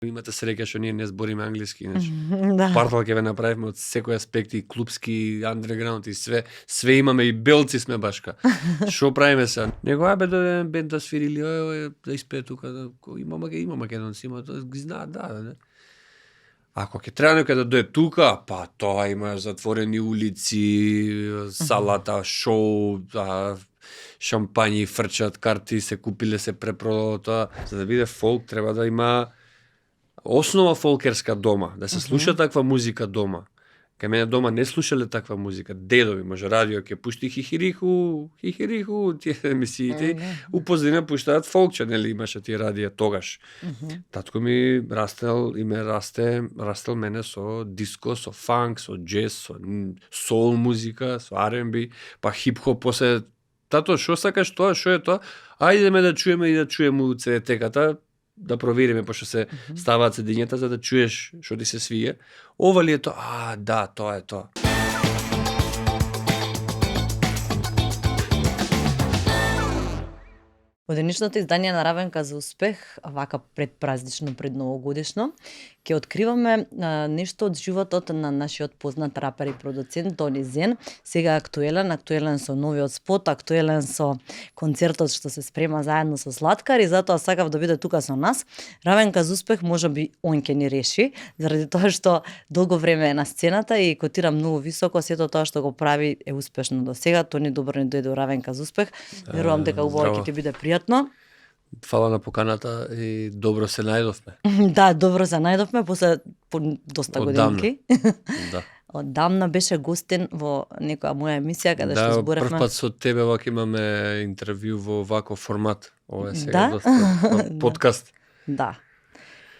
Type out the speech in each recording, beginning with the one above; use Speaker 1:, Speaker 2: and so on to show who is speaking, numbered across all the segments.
Speaker 1: Имате среќа што ние не збориме англиски, иначе.
Speaker 2: Да.
Speaker 1: Партал ќе ве направиме од секој аспект, и клубски, андерграунд и све имаме, и белци сме башка. Што правиме се? Него абе дојде бенд да свири или да испее тука, има македонци, има тоа ги знаат, да, не. Ако ќе треба некој да дојде тука, па тоа има затворени улици, салата, шоу, шампањи фрчат, карти се купиле, се препродало тоа. За да биде фолк треба да има основа фолкерска дома, да се слуша таква музика дома. Кај мене дома не слушале таква музика. Дедови, може радио ќе пушти хихириху, тие емисиите. У позадина пуштаат фолкче, нели имаше тие радија тогаш. Татко ми растел мене со диско, со фанк, со джез, со соул музика, со R&B, па хип-хоп после. Тато, што сакаш тоа, што е тоа? Ајдеме да чуеме и да чуеме у CD-теката, да провериме, пошто се ставаат седињата за да чуеш што ти се свија. Ова ли е тоа? Да, тоа е тоа.
Speaker 2: Во денешното издание на Равенка за успех, вака предпразнично, предновогодишно, ќе откриваме нешто од животот на нашиот познат рапер и продуцент Тони Зен. Сега актуелен со новиот спот, актуелен со концертот што се спрема заедно со Златкар, и затоа сакав да биде тука со нас. Равенка за успех можеби он ќе ни реши, заради тоа што долго време е на сцената и котира многу високо, сето тоа што го прави е успешно до сега. Тони, добро ни дојде у Равенка за успех. Верувам дека убаво ќе ти биде пријатно.
Speaker 1: Фала на поканата и добро се најдовме.
Speaker 2: Да, добро се најдовме после доста годинки.
Speaker 1: Да.
Speaker 2: Одамна беше гостен во некоја моја емисија каде што зборевме.
Speaker 1: Да, прв пат со тебе вака имаме интервју во ваков формат. Ова е сега
Speaker 2: Да?
Speaker 1: доста подкаст.
Speaker 2: Да.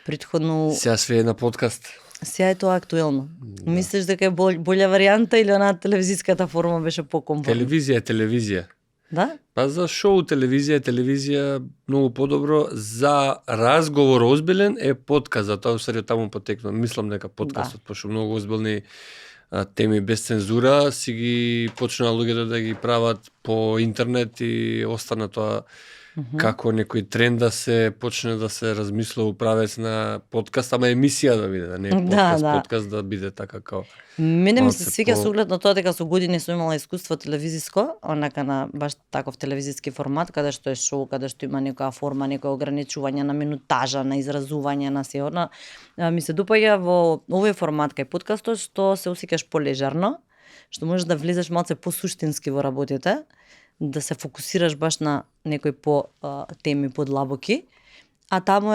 Speaker 2: Претходно
Speaker 1: Сега све е на подкаст.
Speaker 2: сега е тоа актуелно. Мислиш дека е болја варијанта или она телевизиската форма беше покомфортна?
Speaker 1: Телевизија е телевизија.
Speaker 2: Да?
Speaker 1: Па за шоу телевизија многу подобро, за разговор озбилен е подкаст, затоа усари таму потекнува. Мислам дека подкастот, пошто многу озбилни теми без цензура си ги почнаа луѓето да ги прават по интернет и остана тоа како некој тренд да се почне да се размислува правец на подкаст, ама емисија да биде, да не е подкаст, подкаст да биде така као.
Speaker 2: Мене ми се свиѓа со оглед на тоа дека со години сум имала искуство телевизиско, онака на баш таков телевизиски формат, каде што е шоу, каде што има некоја форма, некој ограничување на минутажа, на изразување, на се одна. Ми се допаѓа во овој формат кај подкастот што се осеќаш полежарно, што можеш да влезеш малце посуштински во работите, да се фокусираш баш на некои теми подлабоки, а таму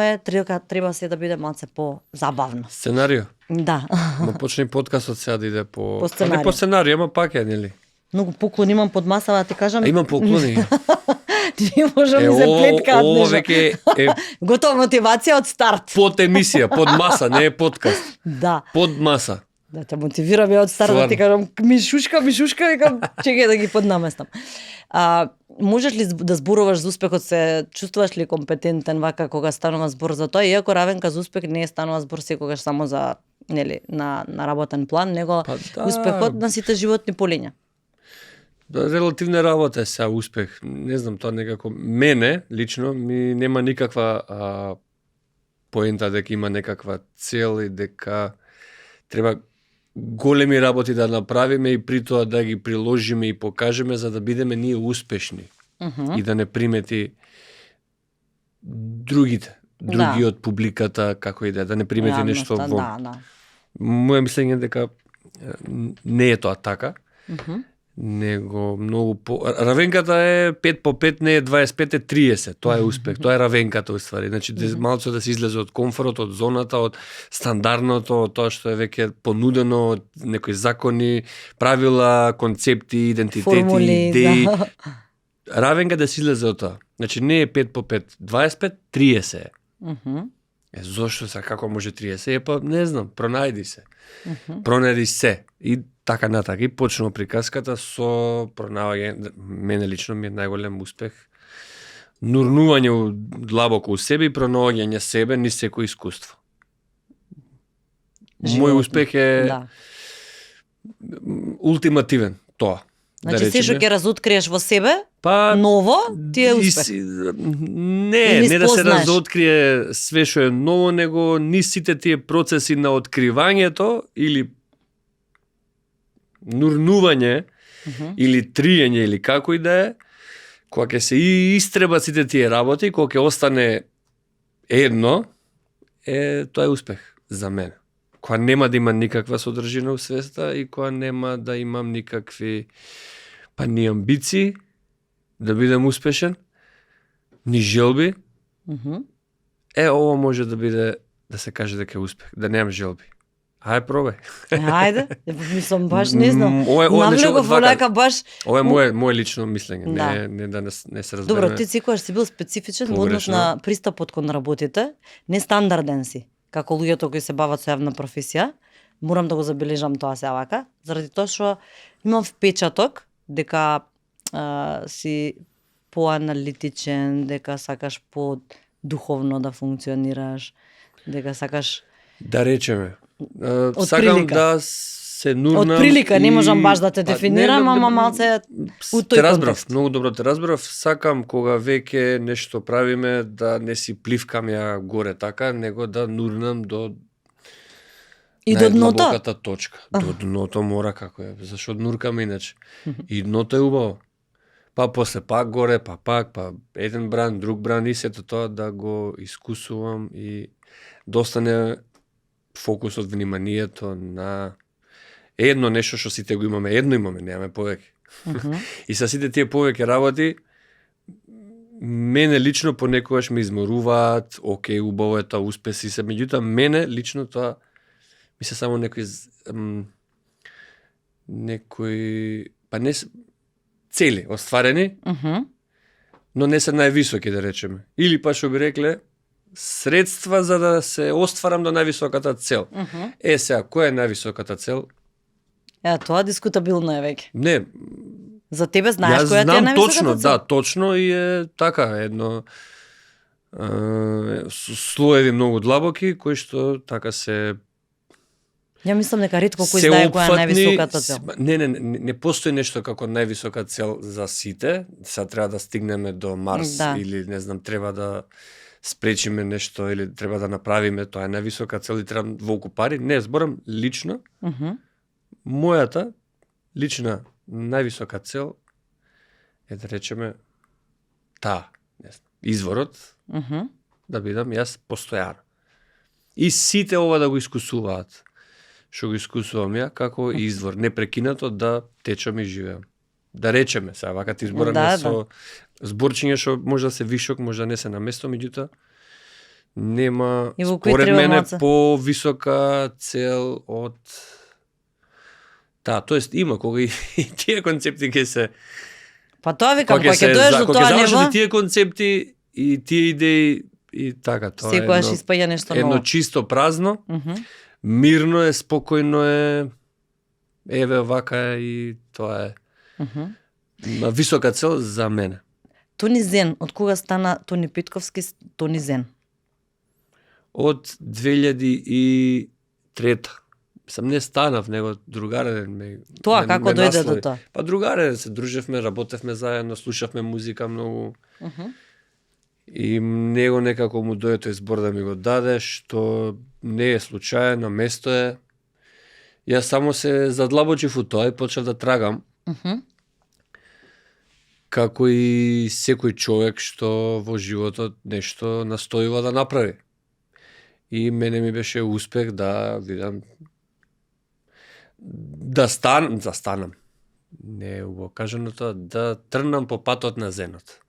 Speaker 2: треба се да биде малце по-забавно.
Speaker 1: Сценарио?
Speaker 2: Да.
Speaker 1: Ма почне подкастот сега да иде по
Speaker 2: сценарио.
Speaker 1: Не по сценарио, ама пак е, нели?
Speaker 2: Многу поклони имам под масава, ти кажам.
Speaker 1: Имам поклони.
Speaker 2: Ти можам да се плеткаат нешто.
Speaker 1: Ова веќе е
Speaker 2: готова мотивација од старт.
Speaker 1: под емисија, под маса, не е подкаст.
Speaker 2: Да.
Speaker 1: Под маса.
Speaker 2: Да те мотивираме од старт, да ти кажам мишушка, викам чекај да ги поднаместам. Можеш ли да зборуваш за успехот, се чувствуваш ли компетентен вака кога станува збор за тоа, иако Равенка за успех не е станува збор секогаш само за, нели, на работен план, него успехот на сите животни полиња.
Speaker 1: Релативна работа е сега успех. Не знам, тоа некако мене лично ми нема никаква поента дека има некаква цел и дека треба големи работи да направиме и при тоа да ги приложиме и покажеме за да бидеме ние успешни и да не примети другиот публиката како и да не примети нешто вон. Моја мислење е дека не е тоа така. Него многу Равенката е 5 по 5, не е 25, е 30. Тоа е успех, тоа е Равенката уствари. Значи малку да се излезе од комфортот, од зоната, од стандардното, од тоа што е веќе понудено, од некои закони, правила, концепти, идентитети, формули, идеи. Да. Равенка да се излезе од тоа. Значи не е 5 по 5, 25, 30 е. Зошто се, како може 30? Па не знам, пронајди се. Пронајди се. И така натака. И почнува приказката со пронаоѓање, мене лично ми е најголем успех, нурнување длабоко у себе и пронаоѓање себе низ секој искуство. Мој успех е ултимативен, тоа.
Speaker 2: Значи се што ќе разоткриеш во себе, ново, ти е успех.
Speaker 1: Не да се разоткрие све што е ново, него низ сите тие процеси на откривањето или нурнување, или триење, или како и да е, кога ќе се истребат сите тие работи, кога ќе остане едно, тоа е успех за мене. Кога нема да има никаква содржина у свеста и кога нема да имам никакви ни амбиции да бидам успешен, ни желби, ово може да биде, да се каже дека е успех, да немам желби. Ајде, пробај.
Speaker 2: Ајде, мислам баш не знам. Навлего во нека баш.
Speaker 1: Ова е моje лично мислење, не да не се разбереме.
Speaker 2: Добро, ти секогаш си бил специфичен во однос на пристапот кон работите, нестандарден си, како луѓето кои се бават со јавна професија. Морам да го забележам тоа се вака, заради тоа што имам впечаток дека си поаналитичен, дека сакаш по-духовно да функционираш, дека сакаш...
Speaker 1: Да речеме, сакам да се нурнам...
Speaker 2: Од прилика, не можам баш да те дефинирам, ама малце у тој контекст.
Speaker 1: Многу добро те разбрав. Сакам кога веќе нешто правиме да не си пливкам ја горе така, него да нурнам до најдлабоката точка. До дното мора како е, зашто нуркам иначе. И дното е убаво. Па после пак горе, па пак, па еден бран, друг бран и сето тоа да го искусувам и достане фокусот, вниманието на едно нешто што сите го имаме, немаме повеќе. И со сите тие повеќе работи, мене лично понекогаш ме изморуваат, окей, убаво е тоа, успеси се, меѓутоа мене лично тоа ми се само некои па не цели остварени, но не се највисоки, да речеме. Или па што би рекле, средства за да се остварам до највисоката цел. Сега, која е највисоката цел?
Speaker 2: Тоа дискутабилно е веќе.
Speaker 1: Не.
Speaker 2: За тебе знаеш која ти е највисоката
Speaker 1: точно,
Speaker 2: цел?
Speaker 1: Да, точно и е така, едно слоеви многу длабоки, кои што така се...
Speaker 2: Ја мислам дека ретко кој знае која е највисоката цел.
Speaker 1: Не постои нешто како највисока цел за сите. Сега треба да стигнеме до Марс или не знам, треба да спречиме нешто или треба да направиме, тоа е највисока цел и треба волку пари. Не, зборам лично. Мојата лична највисока цел е да речеме изворот да бидам јас постојано. И сите ова да го искусуваат. Што го искусувам ја како извор, непрекинато да течам и живеам. Да речеме, сега вака ти избораме со зборчиња што може да се вишок, може да не се на место, меѓутоа нема според мене повисока цел од тоест има кога и тие концепти ќе се
Speaker 2: па тоа викам, кога ќе доеш до тоа ниво,
Speaker 1: тие концепти и тие идеи и така тоа
Speaker 2: секогаш испаѓа нешто ново.
Speaker 1: Едно чисто празно. Мирно е, спокојно е, еве вака е и тоа е. Висока цел за мене.
Speaker 2: Тони Зен, од кога стана Тони Петковски Тони Зен?
Speaker 1: Од 2003. Сам не станав, него другарен ме...
Speaker 2: Тоа, како дојде до тоа?
Speaker 1: Па другарен се дружевме, работевме заедно, слушавме музика многу. И него некако му дојде тој збор да ми го даде, што не е случаен, на место е. Јас само се задлабочив у тоа и почнав да трагам. Како и секој човек што во животот нешто настојува да направи. И мене ми беше успех да видам да станам. Не е убаво кажано тоа, да трнам по патот на зенот.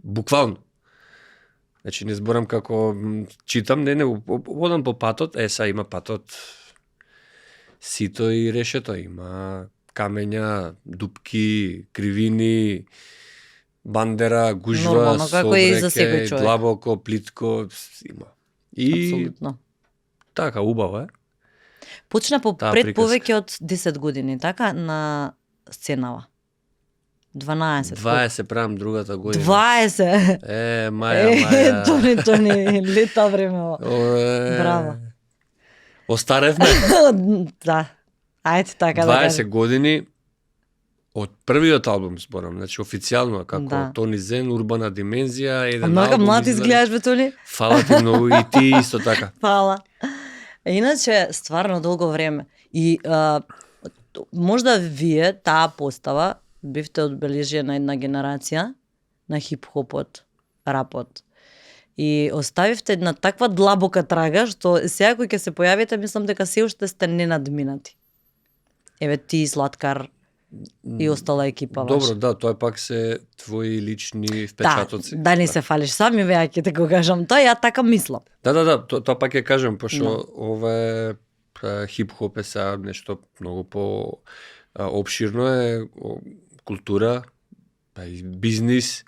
Speaker 1: Буквално. Значи не зборам како читам, не, одам по патот, сега има патот сито и решето, има камења, дупки, кривини, бандера, гужва, собреке, длабоко, плитко, има. И абсолютно. Така, убаво е.
Speaker 2: Почна пред повеќе од 10 години, така, на сценава.
Speaker 1: 20 правам другата година.
Speaker 2: 20?
Speaker 1: Маја.
Speaker 2: Тони, лета време. Браво.
Speaker 1: Остаревме.
Speaker 2: Да. Ајде така да
Speaker 1: 20 години Од првиот албум зборам, значи официјално како Тони Зен, Урбана димензија, еден
Speaker 2: много
Speaker 1: албум.
Speaker 2: Млад изгледаш бе, Тони.
Speaker 1: Фала ти многу и ти исто така.
Speaker 2: Фала. Иначе стварно долго време и можда вие таа постава бивте одбележие на една генерација на хип-хопот, рапот. И оставивте една таква длабока трага што сега кој ќе се појавите, мислам дека се уште сте ненадминати. Еве ти, Златкар и остала екипа ваша.
Speaker 1: Добро, да, тоа пак се твои лични впечатоци.
Speaker 2: Да не се фалиш, сами веќе ќе те го кажам тоа, ја така мислам.
Speaker 1: Да, тоа пак ќе кажам, пошто ова е хип-хоп е сега нешто многу по обширно е култура, бизнис,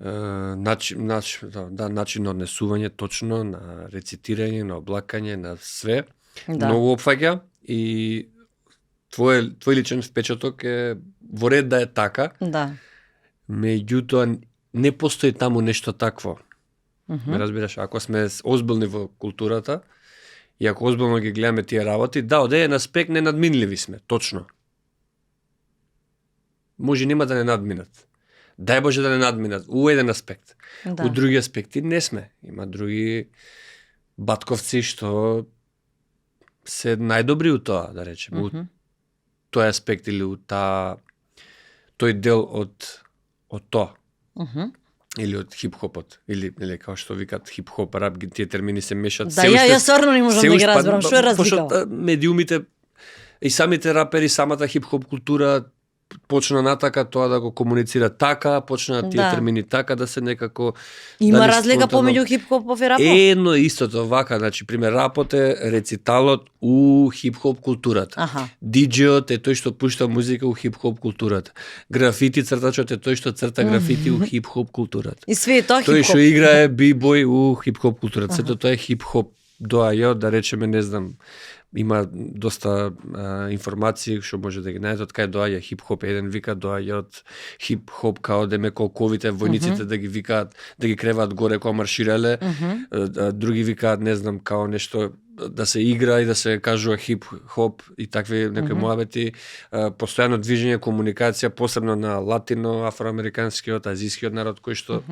Speaker 1: начин на однесување точно, на рецитирање, на облакање, на све. Многу опфаќа и твој личен впечаток е во ред да е така.
Speaker 2: Да.
Speaker 1: Меѓутоа не постои таму нешто такво. Ме разбираш, ако сме озбилни во културата и ако озбилно ги гледаме тие работи, да, од еден аспект ненадминливи сме, точно. Може нема да не надминат. Дај Боже да не надминат, у еден аспект. У други аспекти не сме. Има други батковци што се најдобри у тоа, да речеме. У тој аспект или у тој дел од тоа. Или од хип-хопот. Или како што викат хип-хоп, рап, тие термини се мешат.
Speaker 2: Да, ја стварно не можам да ги разберам. Што е разликава?
Speaker 1: Пошто медиумите и самите рапери, самата хип-хоп култура почна натака тоа да го комуницира така, почна тие термини така да се некако...
Speaker 2: Има разлика помеѓу хип-хопов и рапот?
Speaker 1: Едно истото вака, значи, пример, рапот е рециталот у хип-хоп културата. Диџејот е тој што пушта музика у хип-хоп културата. Графити цртачот е тој што црта графити у хип-хоп културата.
Speaker 2: И све тоа хип-хоп.
Speaker 1: Тој што играе би-бој у хип-хоп културата. Сето тоа е хип-хоп. Доаѓа, да речеме, не знам, има доста информации што може да ги најдете од кај доаѓа хип-хоп. Еден вика доаѓа од хип-хоп као деме колковите војниците да ги викаат, да ги креваат горе кога марширале. Други викаат, не знам, као нешто да се игра и да се кажува хип-хоп и такви некои муабети. Постојано движење, комуникација, посебно на латино, афроамериканскиот, азискиот народ кој што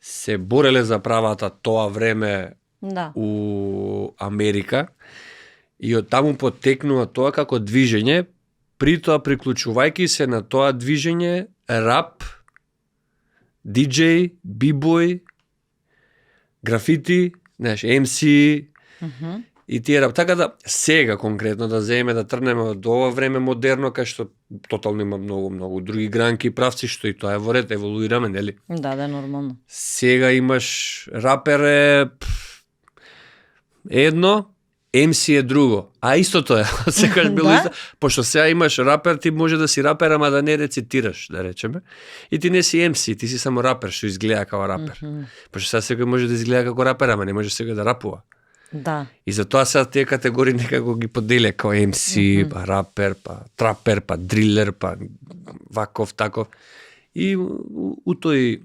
Speaker 1: се бореле за правата тоа време у Америка. И од таму потекнува тоа како движење, при тоа приклучувајќи се на тоа движење рап, диџеј, би-бој, графити, знаеш, MC и тие рап. Така да сега конкретно да земеме да трнеме од ова време модерно, кај што тотално има многу други гранки и правци, што и тоа е во ред, еволуираме, нели?
Speaker 2: Да, нормално.
Speaker 1: Сега имаш рапер едно, MC е друго. А истото е. Секогаш било исто. Пошто сега имаш рапер, ти може да си рапер, ама да не рецитираш, да речеме. И ти не си MC, ти си само рапер, што изгледа како рапер. Пошто сега секој може да изгледа како рапер, ама не може секој да рапува.
Speaker 2: Да.
Speaker 1: И затоа сега тие категории некако ги поделя како MC, па рапер, па трапер, па дрилер, па ваков, таков. И у тој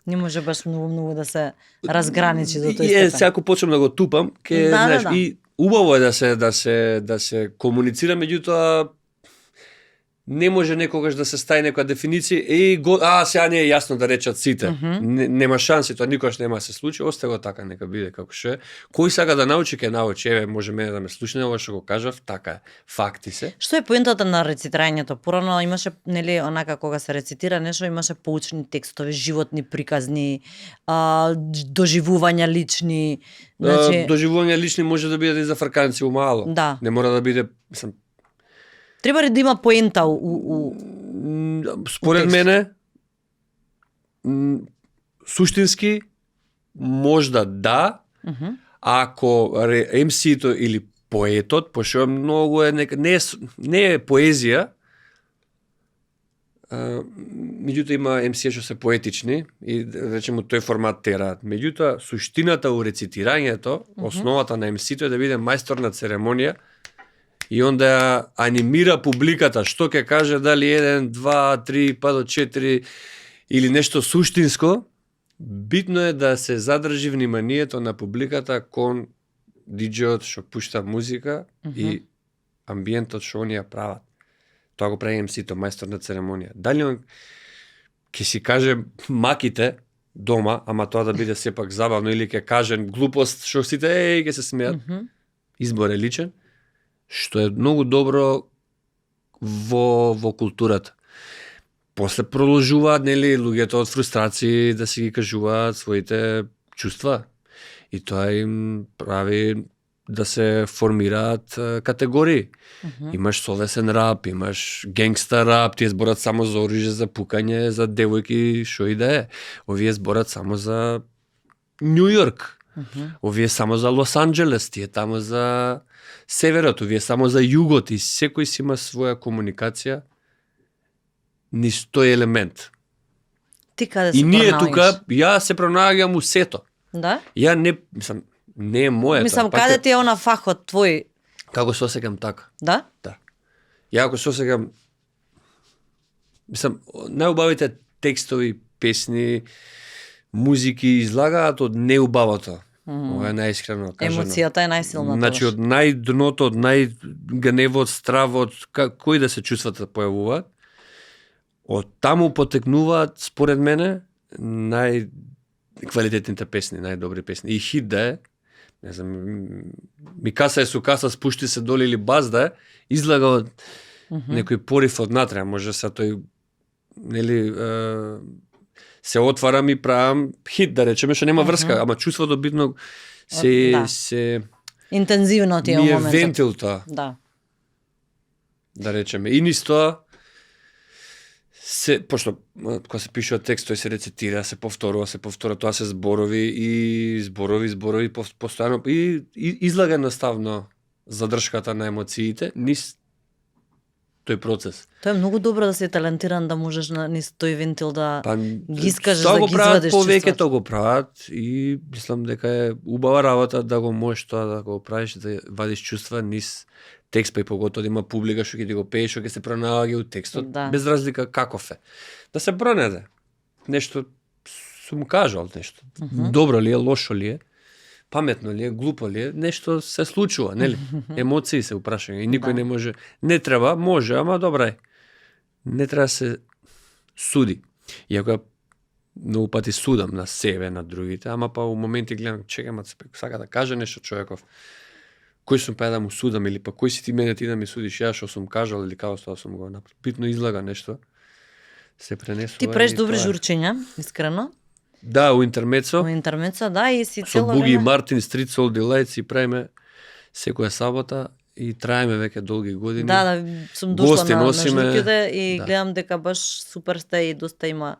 Speaker 2: не може баш многу да се разграничи до тој степен.
Speaker 1: Сега ако почнам да го тупам, знаеш, и убаво е да се комуницира, меѓутоа не може некогаш да се стави некоја дефиниција сега не е јасно да речат сите. Нема шанси, тоа никогаш нема да се случи, осте го така, нека биде како што е. Кој сака да научи, ќе научи, еве, може мене да ме слушне, ова што го кажав, така е, факти се.
Speaker 2: Што е поентата на рецитирањето? Порано имаше, нели, онака кога се рецитира нешто, имаше поучни текстови, животни приказни, доживувања лични,
Speaker 1: значи доживувања лични може да бидат и за фрканци умало.
Speaker 2: Да.
Speaker 1: Не мора да биде,
Speaker 2: треба ли да има поента
Speaker 1: според мене суштински можда да, ако MC-то или поетот, пошто многу не е поезија, меѓутоа има MC што се поетични и речеме тој формат тераат. Меѓутоа суштината у рецитирањето, основата на MC-то е да биде мајстор на церемонија и онда ја анимира публиката, што ќе каже, дали 1, 2, 3, па до 4 или нешто суштинско. Битно е да се задржи вниманието на публиката кон диџејот што пушта музика и амбиентот што они ја прават. тоа го прави MC-то, мајстор на церемонија. Дали он ќе си каже маките дома, ама тоа да биде сепак забавно, или ќе каже глупост што сите ќе се смеат. Избор е личен, што е многу добро во културата. После продолжуваат, нели, луѓето од фрустрации да си ги кажуваат своите чувства. И тоа им прави да се формираат категории. Имаш совесен рап, имаш генгста рап, тие зборат само за оружје, за пукање, за девојки, шо и да е. Овие зборат само за Њу Јорк. Овие само за Лос Анџелес, тие тамо за северот, овие само за југот, и секој си има своја комуникација низ тој елемент.
Speaker 2: Ти каде се
Speaker 1: и ние тука, ја се пронаоѓам у сето.
Speaker 2: Да?
Speaker 1: Ја не, мислам, не е моето.
Speaker 2: Мислам, каде ти е она фахот твој?
Speaker 1: Како се осеќам така.
Speaker 2: Да?
Speaker 1: Да. Ја ако се осеќам, мислам, најубавите текстови, песни, музики излагаат од неубавото. Ова е најискрено кажано.
Speaker 2: Емоцијата е најсилна.
Speaker 1: Значи од најдното, од најгневот, стравот, кои да се чувствата појавуваат, од таму потекнуваат, според мене, најквалитетните песни, најдобри песни. И хит да е, не знам, ми каса е сукаса, спушти се доли или баз да е, излага од некој порив од натре, може се тој, нели, се отварам и правам хит, да речеме, што нема врска, ама чувството битно се
Speaker 2: интензивно ти е моментот.
Speaker 1: Ми е вентил тоа.
Speaker 2: Да.
Speaker 1: Да речеме. И низ тоа пошто кога се пишува текст, тој се рецитира, се повторува, тоа се зборови и зборови постојано и излага наставно задршката на емоциите низ тој процес.
Speaker 2: Тоа е многу добро да си талентиран, да можеш низ тој вентил да ги искажеш, да ги
Speaker 1: извадиш
Speaker 2: чувствата.
Speaker 1: Повеќето го прават и мислам дека е убава работа да го можеш тоа да го правиш, да вадиш чувства низ текст, па и поготоа да има публика што ќе ти го пее, што ќе се пронаоѓа у текстот, без разлика каков е. Да се пронајде. Нешто сум кажал, нешто. Добро ли е, лошо ли е, паметно ли е, глупо ли е, нешто се случува, нели? Емоции се упрашања и никој не може, не треба, може, ама добра е. Не треба се суди. Иако многу пати судам на себе, на другите, ама па у моменти гледам, чекам, сака да каже нешто човеков. Кој сум па да му судам, или па кој си ти мене ти да ми судиш ја што сум кажал или како тоа сум го направил. Битно излага нешто. Се пренесува.
Speaker 2: Ти правиш добри журчиња, искрено.
Speaker 1: Да, у интермецо.
Speaker 2: У интермецо, да, и си
Speaker 1: цело време. Со Буги Мартин, Street Soul Delights и правиме секоја сабота и траеме веќе долги години.
Speaker 2: Да, сум дошла на журките и гледам дека баш супер сте и доста има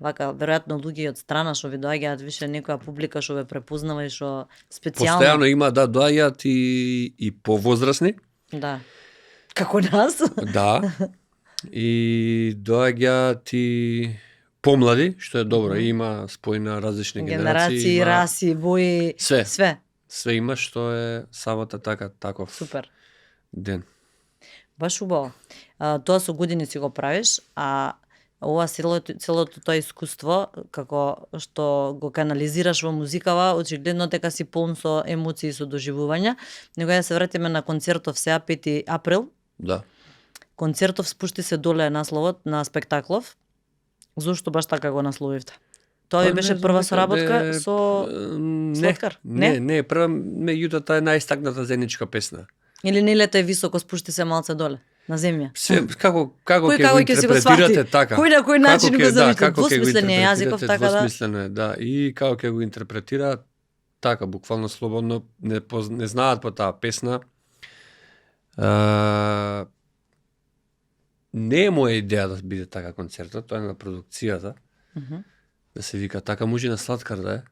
Speaker 2: вака, веројатно луѓе од страна што ви доаѓаат, више некоја публика што ве препознава и што специјално.
Speaker 1: Постојано има, да, доаѓаат и повозрасни.
Speaker 2: Да. Како нас.
Speaker 1: Да. И доаѓаат и помлади, што е добро. Има спој на различни
Speaker 2: генерации, раси, бои, све.
Speaker 1: Све има, што е сабота таков.
Speaker 2: Супер.
Speaker 1: Ден.
Speaker 2: Баш убаво. Тоа со години си го правиш, а ова целото тоа искуство, како што го канализираш во музикава, очигледно дека си полн со емоции, со доживувања. Него да се вратиме на концертов сега 5 април.
Speaker 1: Да.
Speaker 2: Концертов спушти се доле насловот на спектаклов. Зошто баш така го насловивте? Тоа ви беше прва соработка со Слоткар?
Speaker 1: Не, прва, меѓутоа таа е најстакната заедничка песна.
Speaker 2: Или не лета е високо, спушти се малце доле на земја.
Speaker 1: Како ќе го интерпретирате така?
Speaker 2: Кој на кој начин го замислите? Двосмислен е јазиков, така да.
Speaker 1: Двосмислено е, да. И како ќе го интерпретираат така, буквално слободно, не знаат по таа песна. Не е моја идеја да биде така концертот, тоа е на продукцијата. Да се вика така, може на Слаткар да е.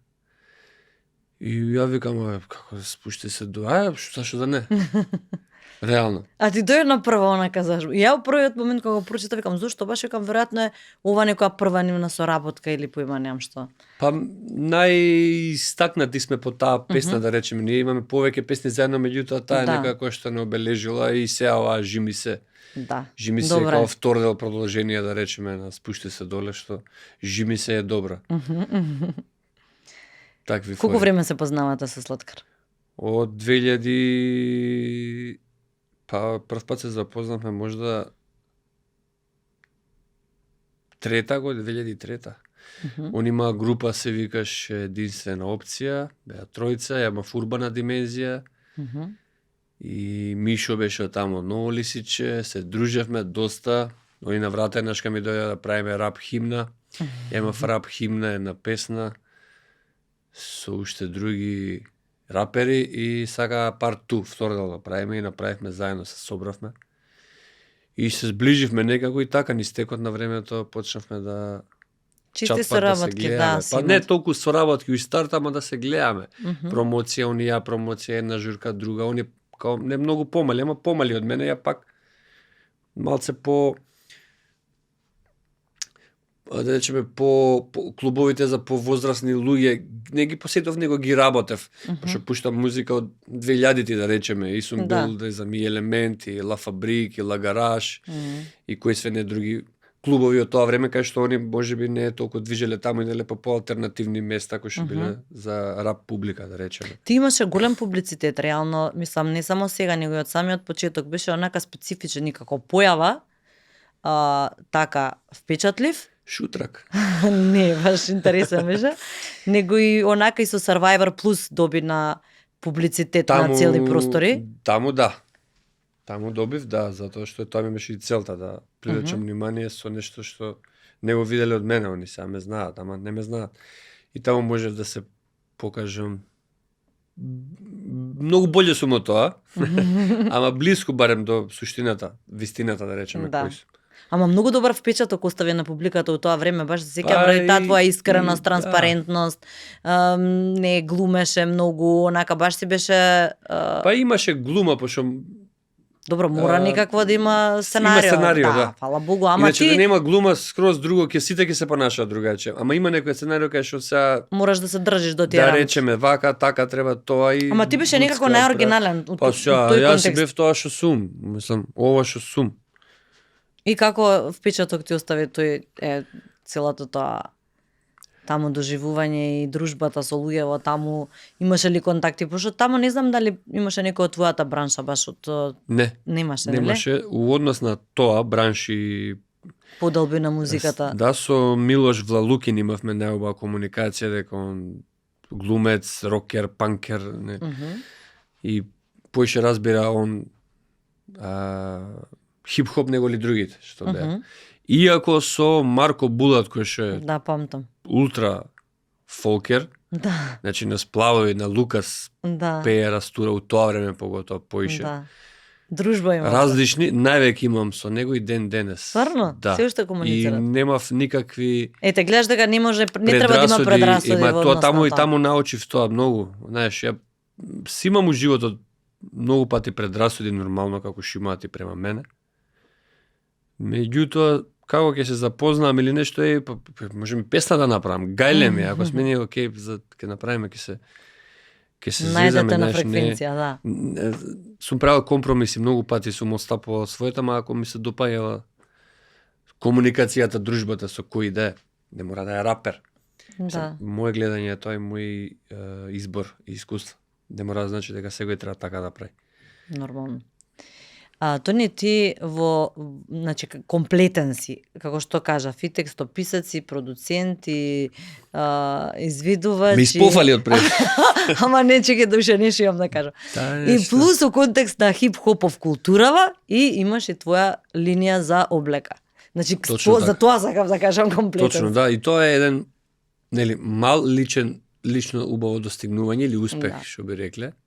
Speaker 1: И ја викам, како да спушти се до... Зашто да не? Реално.
Speaker 2: А ти дојде на прва онака зашто? Ја во првиот момент кога го прочитав викам зошто баш викам веројатно е ова некоја прва нивна соработка или поима немам што.
Speaker 1: Па најстакнати сме по таа песна да речеме. Ние имаме повеќе песни заедно, меѓутоа таа е некако што не обележила и сега оваа Жими се.
Speaker 2: Да.
Speaker 1: Жими се како втор дел продолжение да речеме на Спушти се доле што Жими се е добра. Такви фори.
Speaker 2: Колку време се познавате со Слаткар?
Speaker 1: Од 2000 па прв пат се запознавме можда 2003. Он има група се викаше Единствена опција, беа тројца, ја имав Урбана димензија. И Мишо беше таму, Ново Лисиче, се дружевме доста. Они на врата еднашка ми дојде да правиме рап химна. Ја имав рап химна, една песна со уште други рапери и сака part 2, втор дел да правиме и направивме заедно, се собравме. И се сближивме некако и така низ текот на времето почнавме да
Speaker 2: чисти соработки, да.
Speaker 1: Па не толку соработки и старт, ама да се гледаме. Промоција, онија промоција, една журка, друга, они као не многу помали, ама помали од мене, ја пак малце по да речеме по клубовите за повозрасни луѓе, не ги посетов, него ги работев. Пошто пуштам музика од 2000-ти, да речеме, и сум бил за ми Елементи, Ла Фабрик, и Ла Гараж, и кои све не други клубови од тоа време, кај што они можеби не е толку движеле таму и неле по алтернативни места кои што биле за рап публика, да речеме.
Speaker 2: Ти имаше голем публицитет, реално, мислам, не само сега, него и од самиот почеток беше онака специфичен и како појава, така впечатлив.
Speaker 1: Шутрак.
Speaker 2: Не, баш интересен беше. Него и онака и со Survivor Plus доби на публицитет на цели простори.
Speaker 1: Таму да. Таму добив, да, затоа што тоа ми беше и целта, да привлечам внимание со нешто што не го виделе од мене, они сега ме знаат, ама не ме знаат. И таму можев да се покажам многу боле сум од тоа, ама блиску барем до суштината, вистината, да речеме, кој сум.
Speaker 2: Ама многу добар впечаток остави на публиката од тоа време, баш се сеќавам ради таа твоја искреност, транспарентност, не глумеше многу, онака баш си беше...
Speaker 1: Па имаше глума, пошто...
Speaker 2: Добро, мора некакво да има сценарио.
Speaker 1: Има сценарио, да.
Speaker 2: Фала Богу, ама
Speaker 1: иначе
Speaker 2: ти...
Speaker 1: да нема глума скроз друго, сите ќе се понашаат другаче. Ама има некој сценарио кај што сега...
Speaker 2: Мораш да се држиш до тие
Speaker 1: рамки. Да речеме, вака, така, треба тоа и...
Speaker 2: Ама ти беше некако најоригинален од тој контекст.
Speaker 1: Јас си бев тоа што сум, мислам, ова што сум.
Speaker 2: И како впечаток ти остави тој целото тоа таму доживување и дружбата со луѓето таму, имаше ли контакти? Пошто таму не знам дали имаше некој од твојата бранша баш од...
Speaker 1: Не.
Speaker 2: Немаше,
Speaker 1: нели? Немаше. У однос на тоа бранши...
Speaker 2: Подолби на музиката.
Speaker 1: Да, со Милош Влалукин имавме најубава комуникација, дека он глумец, рокер, панкер, не. И поише разбира он хип-хоп него ли другите, што беа. Иако со Марко Булат, кој ше...
Speaker 2: Да, памтам.
Speaker 1: Ултра фолкер.
Speaker 2: Да.
Speaker 1: Значи на сплавови, на Лукас, пее, растура, у тоа време поготоа поише.
Speaker 2: Да. Дружба има.
Speaker 1: Различни, највеќе имам со него и ден денес.
Speaker 2: Стварно?
Speaker 1: Да.
Speaker 2: Се уште комуницират.
Speaker 1: И немав никакви...
Speaker 2: Ете, гледаш дека не може, не треба да има предрасуди во однос
Speaker 1: таму
Speaker 2: на
Speaker 1: и таму научив тоа многу. Знаеш, ја си имам у животот многу пати предрасуди нормално како што имаат и према мене. Меѓутоа, како ќе се запознам или нешто можеме песна да направам, гајле ми, ако сме ние окей, ќе направиме, ќе се звезаме,
Speaker 2: на фреквенција, да.
Speaker 1: Сум правил компромиси, многу пати сум отстапувал својата, ама ако ми се допаѓала комуникацијата, дружбата со кој да е, не мора да е рапер.
Speaker 2: Да.
Speaker 1: Моje гледање е тоа е мој избор и искуство. Не мора да значи дека секој треба така да прави.
Speaker 2: Нормално. Тони, ти значи, комплетен си, како што кажа, и текстописец, и продуцент, и извидувач.
Speaker 1: Ми испофали од пред.
Speaker 2: Ама не, чеке душе, нешто имам да кажам. И плюс у контекст на хип-хопов културава и имаш и твоја линија за облека. Значи, за тоа сакам да кажам комплетен.
Speaker 1: Точно, да, и тоа е еден мал лично убаво достигнување или успех, што би рекле.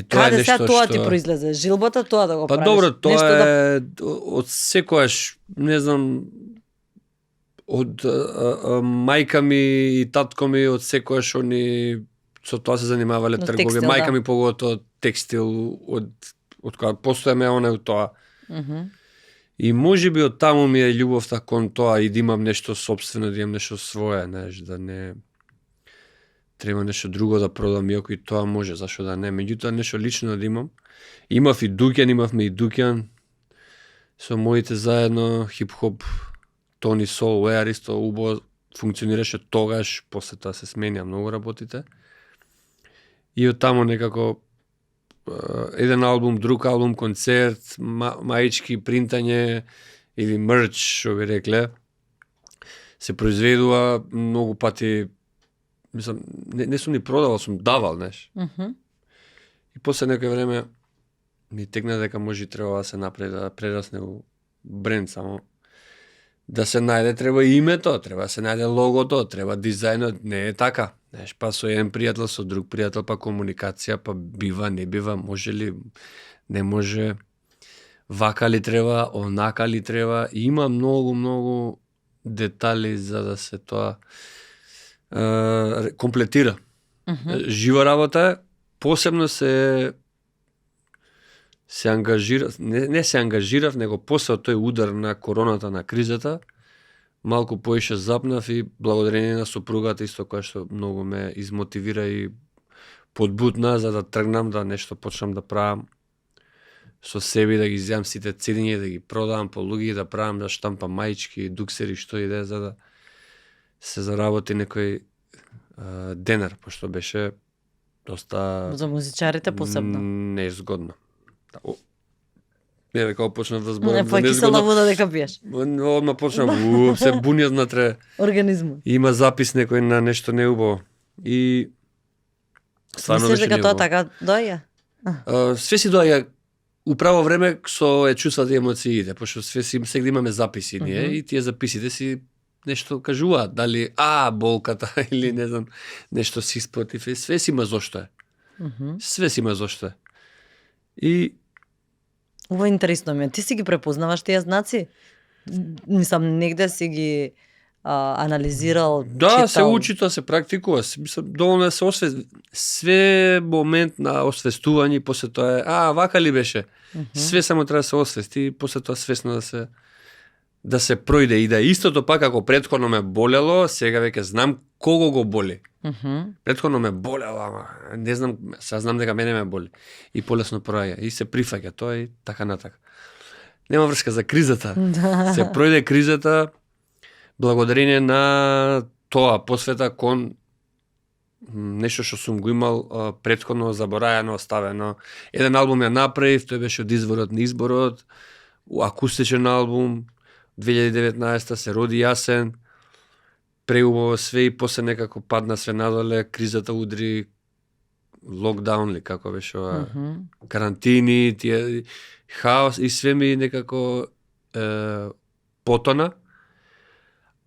Speaker 2: Каде сега тоа ти произлезе? Жилбата тоа да го правиш?
Speaker 1: Па добро, тоа е од секојаш, не знам, од мајка ми и татко ми од секојаш они со тоа се занимавале трговија. Мајка ми поготоа текстил, од кога постојаме она од тоа. И можеби од таму ми е љубовта кон тоа и да имам нешто сопствено, да имам нешто свое, знаеш, да не треба нешто друго да продам, иако и тоа може, зашо да не. Меѓутоа нешто лично да имам. Имавме и Дуќан, со моите заедно, хип-хоп, Тони Сол, Уеар исто убаво функционираше тогаш, после тоа се сменија многу работите. И од таму некако еден албум, друг албум, концерт, маички, принтање или мерч, што би рекле, се произведува многу пати, мислам, не сум ни продавал, сум давал, знаеш. И после некој време ми текна дека може и треба да се направи да прерасне у бренд, само да се најде треба и името, треба да се најде логото, треба дизајнот, не е така. Знаеш, па со еден пријател, со друг пријател, па комуникација, па бива, не бива, може ли, не може, вака ли треба, онака ли треба, и има многу детали за да се тоа комплетира. Жива работа е, посебно се ангажирав, не се ангажирав, него после тој удар на короната, на кризата, малку поише запнав и благодарение на сопругата исто која што многу ме измотивира и подбутна за да тргнам, да нешто почнам да правам со себе, да ги изјам сите цедиња, да ги продавам по луѓе, да правам, да штампам маички, дуксери, што иде, за да се заработи некој денар, пошто беше доста...
Speaker 2: За музичарите посебно.
Speaker 1: Незгодно. Не, дека почнав да зборам
Speaker 2: за незгодно. Кисела вода дека пиеш.
Speaker 1: Одма почнав, се буни однатре.
Speaker 2: Организмот.
Speaker 1: Има запис некој на нешто неубаво. И стварно
Speaker 2: беше неубаво. Мислиш дека тоа така доаѓа?
Speaker 1: Све си доаѓа управо време со чувствата и емоциите, пошто све си сега имаме записи ние и тие записите си нешто кажуваат, дали болката или не знам, нешто си спротив, све си има зошто е. Све си има зошто е. И
Speaker 2: ова интересно ми е. Ти си ги препознаваш тие знаци? Мислам, негде си ги анализирал,
Speaker 1: да,
Speaker 2: читал.
Speaker 1: се учи, тоа се практикува. Мислам, доволно се освест. Све момент на освестување, после тоа е, вака ли беше? Све само треба да се освести и после тоа свесно да се пројде и да истото пак ако претходно ме болело, сега веќе знам кого го боли. Претходно ме болело, ама не знам, сега знам дека мене ме боли. И полесно проаѓа и се прифаќа тоа и така натака. Нема врска за кризата. Се пројде кризата благодарение на тоа посвета кон нешто што сум го имал претходно заборајано, оставено. Еден албум ја направив, тој беше од Изворот на изборот, акустичен албум. 2019 се роди Јасен, преубаво све и после некако падна све надоле, кризата удри, локдаун ли како беше ова, карантини, тие хаос и све ми некако потона.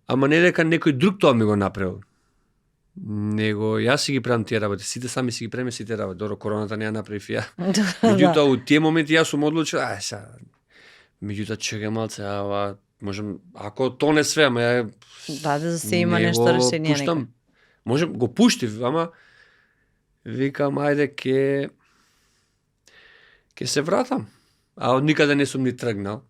Speaker 1: Ама не дека некој друг тоа ми го направил. Него јас си ги правам тие работи, сите сами си ги правиме сите работи. Добро, короната не ја направив ја. Меѓутоа, у тие моменти јас сум одлучил, сега, меѓутоа чекај малце, можем, ако то не све, ама ја...
Speaker 2: Да се има нешто решение.
Speaker 1: Пуштам, можем, го пуштив, ама викам, ајде, ке се вратам. А од никаде не сум ни тргнал.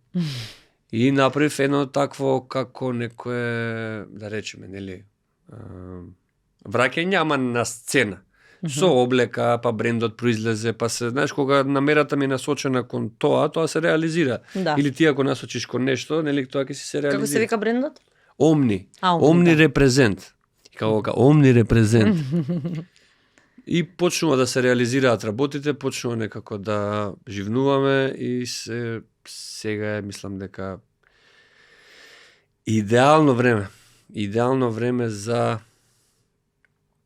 Speaker 1: И направив едно такво, како некое, да речеме, нели, враќање, ама на сцена. Со облека, па брендот произлезе, па се, знаеш, кога намерата ми е насочена кон тоа се реализира. Да. Или ти ако насочиш кон нешто, нели, тоа ќе си се реализира.
Speaker 2: Како се вика брендот?
Speaker 1: Омни. Омни да. Репрезент. Како Омни репрезент. И почнува да се реализираат работите, почнува некако да живнуваме и сега е, мислам дека идеално време за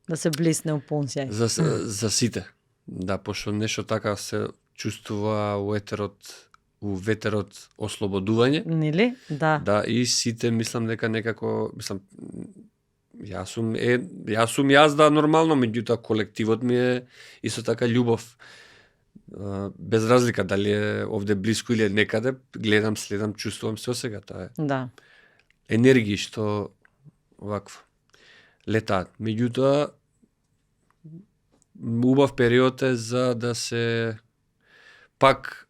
Speaker 2: да се блисне у сјај.
Speaker 1: За сите. Да, пошто нешто така се чувствува у ветерот ослободување.
Speaker 2: Нели? Да.
Speaker 1: Да, и сите мислам дека некако, мислам, јас сум да нормално, меѓутоа колективот ми е исто така љубов. Без разлика дали е овде блиску или некаде, гледам, следам, чувствувам се сега, тоа е.
Speaker 2: Да.
Speaker 1: Енергии што вакво летаат. Меѓутоа убав период е за да се пак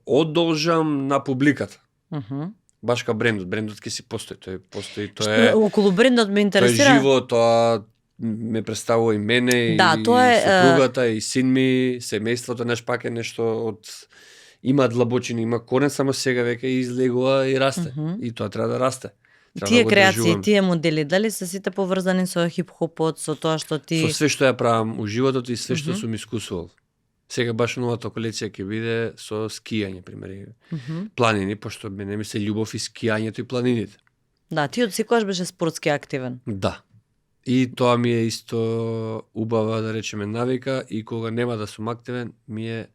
Speaker 1: одолжам на публиката. Баш ка брендот ќе си постои, тоа е
Speaker 2: околу брендот ме интересира.
Speaker 1: Тоа е живо, тоа ме представува и мене, и сопругата, и син ми, семејството, наш пак е нешто од има длабочини, има корен, само сега веќе излегува и расте. И тоа треба да расте.
Speaker 2: Тие креации, тие модели, дали се сите поврзани со хип-хопот, со тоа што ти...
Speaker 1: Со све што ја правам у животот и све што сум искусувал. Сега баш новата колекција ќе биде со скијање, примери. Планини, пошто мене ми се љубов и скијањето и планините.
Speaker 2: Да, ти од секогаш беше спортски активен.
Speaker 1: Да. И тоа ми е исто убава, да речеме, навика, и кога нема да сум активен, ми е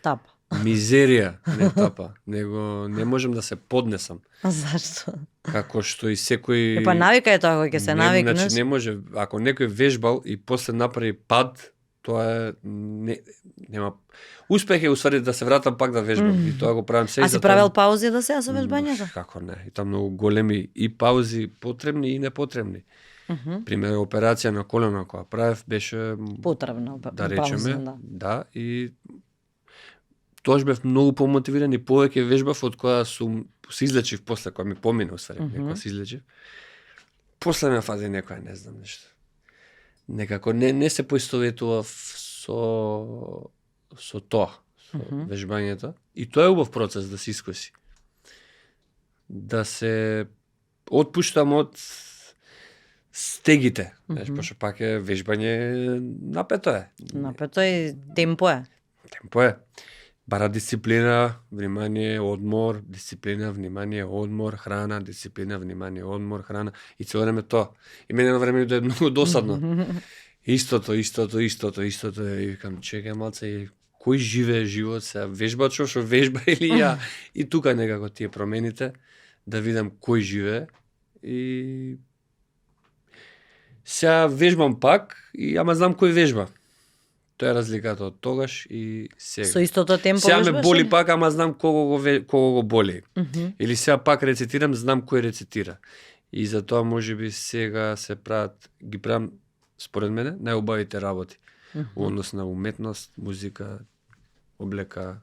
Speaker 2: тапа.
Speaker 1: Мизерија, не тапа, него не можем да се поднесам.
Speaker 2: А зашто?
Speaker 1: Како што и секој...
Speaker 2: Па навика е тоа, кога ќе се навикнеш.
Speaker 1: Значи не може, ако некој вежбал и после направи пад, тоа е нема успех е усвари да се вратам пак да вежбам и тоа го правам се.
Speaker 2: А си правел паузи да се со вежбањето?
Speaker 1: Како не, и таму многу големи и паузи потребни и непотребни. Пример, операција на колено која правев беше
Speaker 2: потребна,
Speaker 1: да речеме, да, и тоаш бев многу помотивиран и повеќе вежбав од која се излечив после, која ми помина усвари, некоја се излечив. После ме фази некоја, не знам нешто. Некако не се поистоветував со тоа, со вежбањето. И тоа е убав процес да се искоси. Да се отпуштам од стегите. Пошто пак е вежбање напето е.
Speaker 2: Напето е, темпо е.
Speaker 1: Темпо е. Бара дисциплина, внимание, одмор, дисциплина, внимание, одмор, храна, дисциплина, внимание, одмор, храна. И цело време тоа. И мене на време да е многу досадно. Истото. И викам, чекај малце, кој живее живот се, вежбачо што вежба или ја? И тука некако тие промените, да видам кој живее. И сега вежбам пак, ама знам кој вежба. Тоа е разликата од тогаш и сега.
Speaker 2: Со истото темпо
Speaker 1: сега
Speaker 2: вежбаш?
Speaker 1: Ме боли пак, ама знам кого го боли. Или сега пак рецитирам, знам кој рецитира. И затоа можеби сега ги правам, според мене, најубавите работи. Во однос на уметност, музика, облека,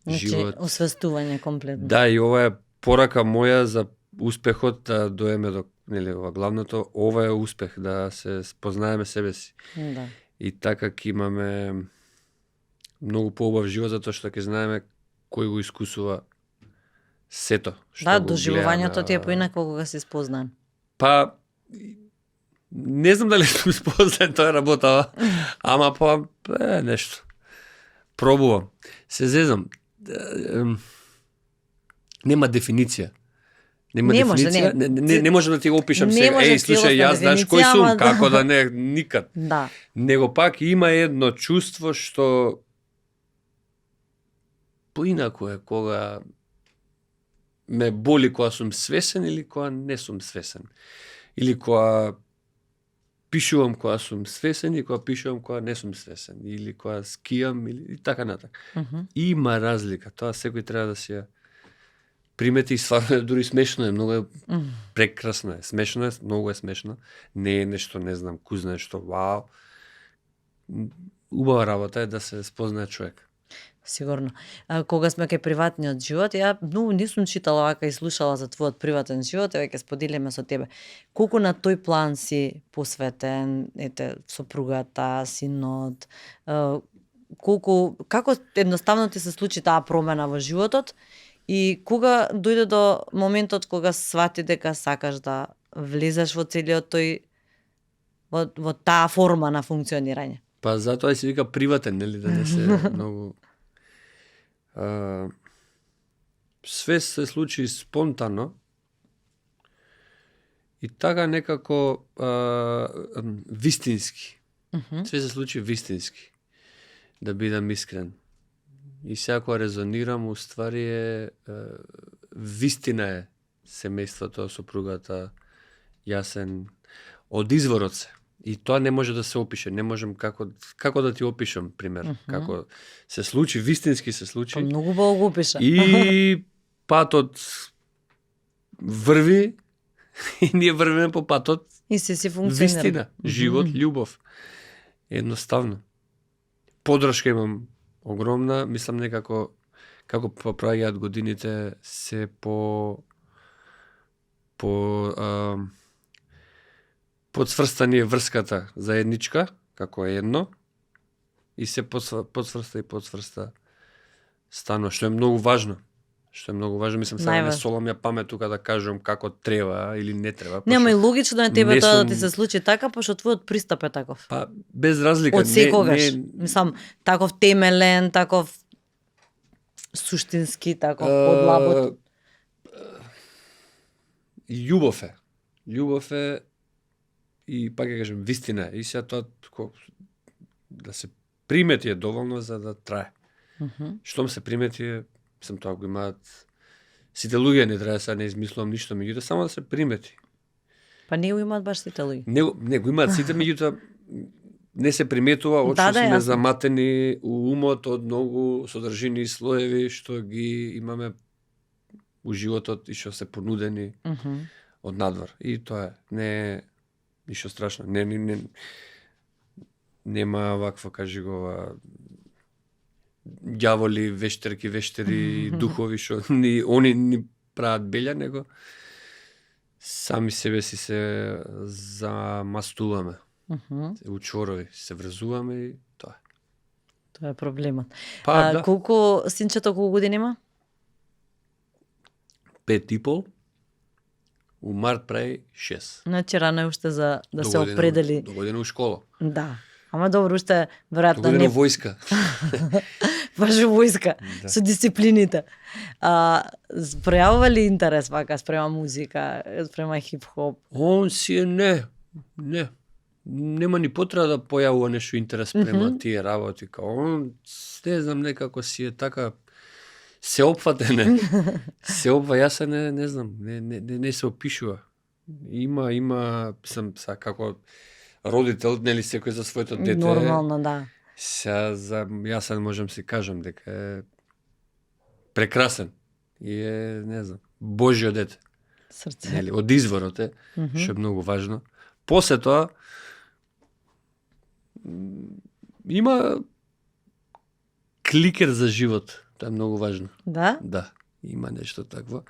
Speaker 1: живот.
Speaker 2: Значи, освестување комплетно.
Speaker 1: Да, и ова е порака моја за успехот да доеме до, нели, ова главното, ова е успех, да се спознаеме себе си.
Speaker 2: Да.
Speaker 1: И така ќе имаме многу поубав живот, затоа што ќе знаеме кој го искусува сето.
Speaker 2: Да, доживувањето ти е поинако кога си спознан.
Speaker 1: Па, не знам дали сум спознан, тоа работава, ама нешто. Пробувам. Се зезам. Нема дефиниција. Не можам да ти го опишам сега. Слушај, јас знаеш кој сум, како да не, никад.
Speaker 2: Да.
Speaker 1: Него пак има едно чувство што поинако е кога ме боли кога сум свесен или кога не сум свесен. Или кога пишувам кога сум свесен и кога пишувам кога не сум свесен. Или кога скијам и така натака. Има разлика. Тоа секој треба да си ја примети, и стварно е дури смешно е, многу е прекрасно е. Смешно е, многу е смешно. Не е нешто, не знам, кузна нешто, вау. Убава работа е да се спознае човек.
Speaker 2: Сигурно. Кога сме кај приватниот живот, ја многу не сум читала вака и слушала за твојот приватен живот, еве ќе споделиме со тебе. Колку на тој план си посветен, сопругата, синот, како едноставно ти се случи таа промена во животот? И кога дојде до моментот кога свати дека сакаш да влезеш во целиот тој во таа форма на функционирање?
Speaker 1: Па затоа се вика приватен, нели, да не се многу све се случи спонтано и така некако вистински. Све се случи вистински. Да бидам искрен. И сега кога резонирам, уствари е вистина е семејството, сопругата, јасен, од изворот се. И тоа не може да се опише, не можем како да ти опишам, пример, како се случи, вистински се случи.
Speaker 2: Па многу убаво го опиша.
Speaker 1: И патот врви, и ние врвиме по патот.
Speaker 2: И се си функционира.
Speaker 1: Вистина, живот, љубов. Едноставно. Подршка имам огромна, мислам некако како поправаат годините се подсврстани е врската заедничка, како едно, и се подсврста стано, што е многу важно. Мислам, сега не солам ја памет тука да кажам како треба или не треба.
Speaker 2: Нема и логично е тебе тоа да ти се случи така, пошто твојот пристап е таков.
Speaker 1: Па, без разлика.
Speaker 2: Од секогаш. Мислам, таков темелен, таков суштински, таков подлабот.
Speaker 1: љубов е. Љубов е и пак ќе кажем вистина. И сега тоа да се примети е доволно за да трае. Штом се примети, сам тоа го имаат сите луѓе, не треба да не измислувам ништо, меѓутоа само да се примети.
Speaker 2: Па не го имаат баш сите луѓе.
Speaker 1: Не го имаат сите, меѓутоа не се приметува од што сме заматени у умот од многу содржини и слоеви што ги имаме у животот и што се понудени од надвор. И тоа е, не е ништо страшно. Нема вакво, кажи го, ѓаволи, вештери, духови што они ни прават белја, него сами себе си се замастуваме. Се учворови, се врзуваме и тоа е.
Speaker 2: Тоа е проблемот.
Speaker 1: Да.
Speaker 2: Колку синчето колку години има?
Speaker 1: 5,5. У март прави 6.
Speaker 2: Значи рано е уште за да се определи.
Speaker 1: До година у школа.
Speaker 2: Да. Ама добро, уште веројатно
Speaker 1: не војска.
Speaker 2: Баш војска, да. Со дисциплините. Пројавува ли интерес вака спрема музика, спрема хип-хоп?
Speaker 1: Он си е не. Нема ни потреба да појавува нешто интерес према тие работи. Он, не знам, некако си е така сеопфатен. Јас не знам, не се опишува. Има, сам како родител, нели секој за своето дете.
Speaker 2: Нормално, да.
Speaker 1: Јас можам си кажам дека е прекрасен и е, не знам, Божјо дете.
Speaker 2: Срце.
Speaker 1: Нели, од изворот е, што е многу важно. После тоа има кликер за живот. Тоа е многу важно.
Speaker 2: Да?
Speaker 1: Да, има нешто такво.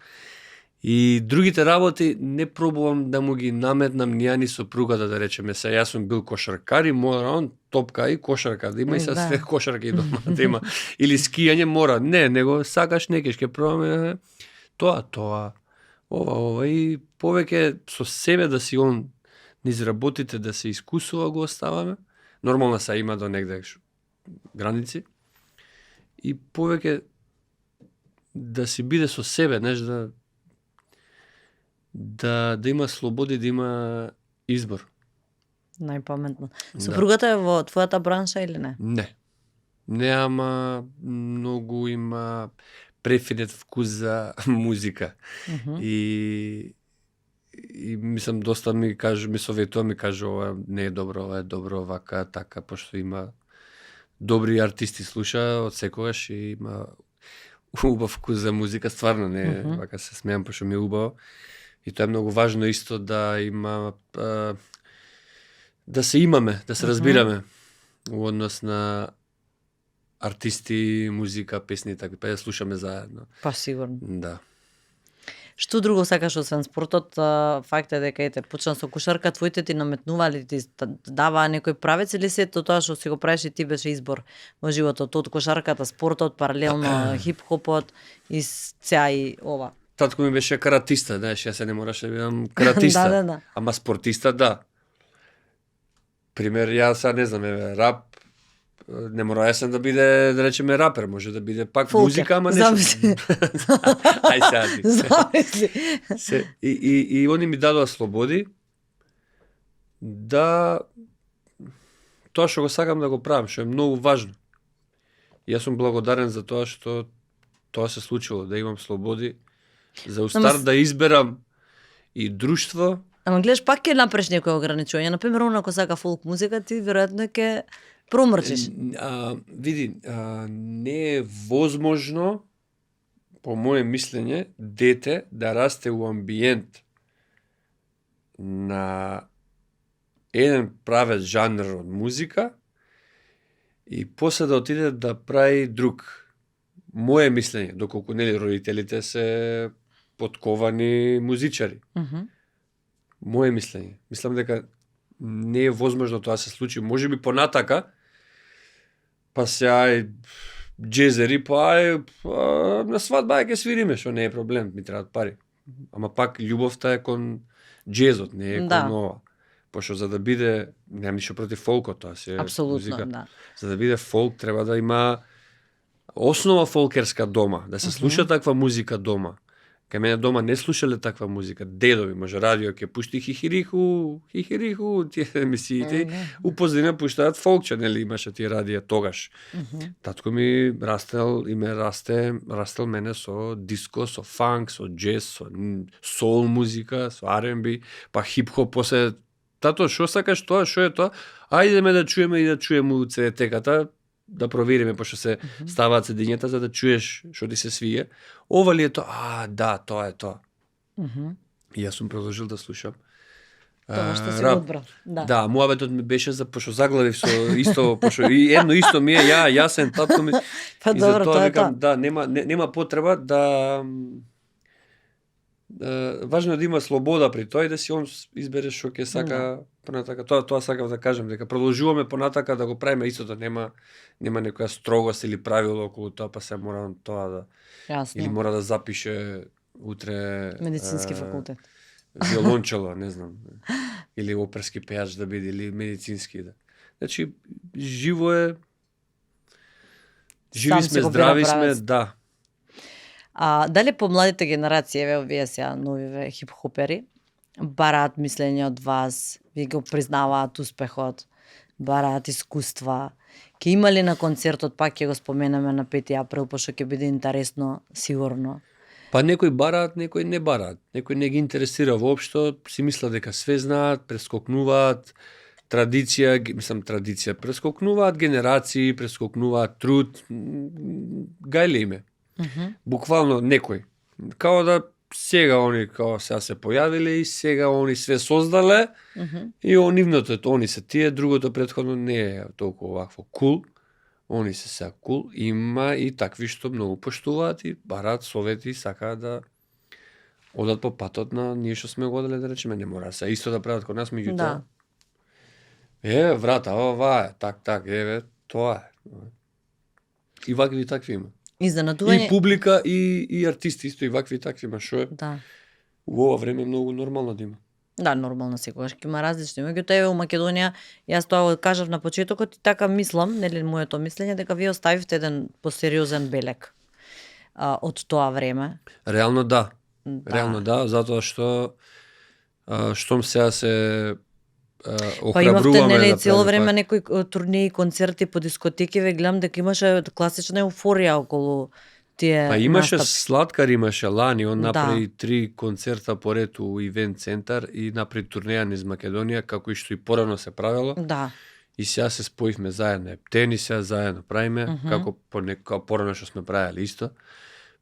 Speaker 1: И другите работи не пробувам да му ги наметнам ни ја ни сопругата, да речеме. Јас сум бил кошаркар и мора он топка и кошарка, да има и све кошарки дома, да има. Или скијање мора. Не, него сакаш некеш, ќе пробаме тоа, ова и повеќе со себе да си он низ работите да се искусува го оставаме. Нормално се има до негде граници. И повеќе да си биде со себе, знаеш, да има слободи, да има избор.
Speaker 2: Најпаметно. Сопругата е во твојата бранша или не?
Speaker 1: Не, ама многу има префинет вкус за музика. И мислам доста ми советува, ми каже ова не е добро, ова е добро, вака, така, пошто има добри артисти слуша од секогаш и има убав вкус за музика, стварно не, вака се смеам пошто ми е убаво. И тоа е многу важно исто да има да се имаме, да се разбираме во однос на артисти, музика, песни, така, па да слушаме заедно.
Speaker 2: Па сигурно.
Speaker 1: Да.
Speaker 2: Што друго сакаш освен спортот? Факт е дека ете почна со кошарка, твоите ти наметнували, ти даваа некој правец или се тоа што си го правиш и ти беше избор во животот, од кошарката, спортот, паралелно хип-хопот и сега и ова?
Speaker 1: Татко ми беше каратиста, знаеш, јас не мораше да бидам каратиста.
Speaker 2: Да.
Speaker 1: Ама спортиста, да. Пример, јас не знам, рап, не мора јас да биде, да речеме, рапер, може да биде пак Фулке. Музика, ама нешто. Ај сега ти. Замисли. И они ми дадоа слободи да тоа што го сакам да го правам, што е многу важно. Јас сум благодарен за тоа што тоа се случило, да имам слободи за устар да изберам и друштво.
Speaker 2: Ама гледаш, пак ќе направиш некој ограничување. Например, ако сака фолк музика, ти веројатно ќе промрчиш.
Speaker 1: Види, не е возможно, по моје мислење, дете да расте у амбиент на еден правец жанр од музика и после да отиде да прави друг. Моје мислење, доколку нели родителите се подковани музичари. Моје мислење. Мислам дека не е возможно тоа се случи. Можеби понатака, па се джезери, на свадба ќе свириме, што не е проблем, ми требаат пари. Ама пак љубовта е кон джезот, не е кон ова. Пошто за да биде, немам ништо против фолкот, тоа се музика. Да. За да биде фолк треба да има основа фолкерска дома, да се слуша таква музика дома. Кај мене дома не слушале таква музика. Дедови, може радио ќе пушти хихириху, тие емисиите. У позадина пуштаат фолкче, нели имаше тие радија тогаш. Татко ми растел мене со диско, со фанк, со джез, со соул музика, со R&B, па хип-хоп после. Тато, шо сакаш тоа, шо е тоа? Ајдеме да чуеме и да чуеме у CD-теката, да провериме, пошто се ставаат CD-њата за да чуеш што ти се свија. Ова ли е тоа? Да, тоа е тоа. И јас сум продолжил да слушам.
Speaker 2: Тоа што си одбрал.
Speaker 1: Да, муабетот ми беше за пошто заглавив со исто, пошто и едно исто ми е, јасен татко ми.
Speaker 2: Па добро, тоа е тоа.
Speaker 1: Да, нема потреба да важно е да има слобода при тоа и да си он избере што ќе сака понатака. Тоа сакав да кажам, дека продолжуваме понатака да го правиме истото, нема некоја строгост или правило околу тоа, па се мора тоа да или мора да запише утре
Speaker 2: медицински факултет.
Speaker 1: Виолончело, не знам. Или оперски пејач да биде, или медицински да. Значи живо е. Живи сме, здрави сме, да.
Speaker 2: Дали помладите генерации, еве овие сега новиве хип-хопери, бараат мислење од вас, ви го признаваат успехот, бараат искуства, ќе има ли на концертот, пак ќе го споменаме на 5 април, пошто ќе биде интересно, сигурно.
Speaker 1: Па некои бараат, некои не бараат. Некои не ги интересира воопшто, си мислат дека све знаат, прескокнуваат традиција, прескокнуваат генерации, прескокнуваат труд, гајле име. Буквално некој. Као да сега они сега се појавиле и сега они све создале и нивното они се тие, другото претходно не е толку вакво кул. Они се сега кул. Има и такви што многу поштуваат и бараат совети, сакаат да одат по патот на ние што сме годеле, да речеме, не мора се исто да прават кон нас, меѓутоа. Врата, ова е, так, еве, тоа е. И вакви и такви има.
Speaker 2: Изненадување.
Speaker 1: И публика, и артисти исто, и вакви и такви има, шо е?
Speaker 2: Да.
Speaker 1: У ова време е многу нормално да има.
Speaker 2: Да, нормално секогаш ќе има различни. Меѓутоа еве у Македонија, јас тоа го кажав на почетокот и така мислам, нели моето мислење дека вие оставивте еден посериозен белег од тоа време.
Speaker 1: Реално да. Реално да, затоа што штом сега се охрабруваме.
Speaker 2: Па имавте нели цело време некои турнеи, концерти по дискотеки, ве гледам дека имаше класична еуфорија околу тие.
Speaker 1: Па имаше Слаткар, имаше лани, он направи 3 концерта поред у ивент центар и направи турнеја низ Македонија, како и што и порано се правело.
Speaker 2: Да.
Speaker 1: И сега се споивме заедно, тенисија заедно правиме, како порано што сме правеле исто.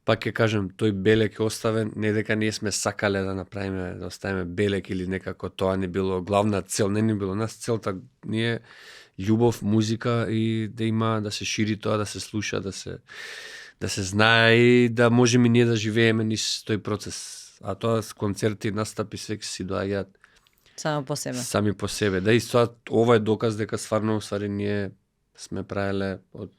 Speaker 1: Пак ќе кажем, тој белек е оставен, не дека ние сме сакале да направиме, да оставиме белек или некако тоа не било главна цел, не било нас целта ние љубов, музика и да има, да се шири тоа, да се слуша, да се знае и да можеме и ние да живееме низ тој процес. А тоа с концерти, настапи, све си доаѓаат сами по себе. Да и ова е доказ дека стварно ние сме правеле од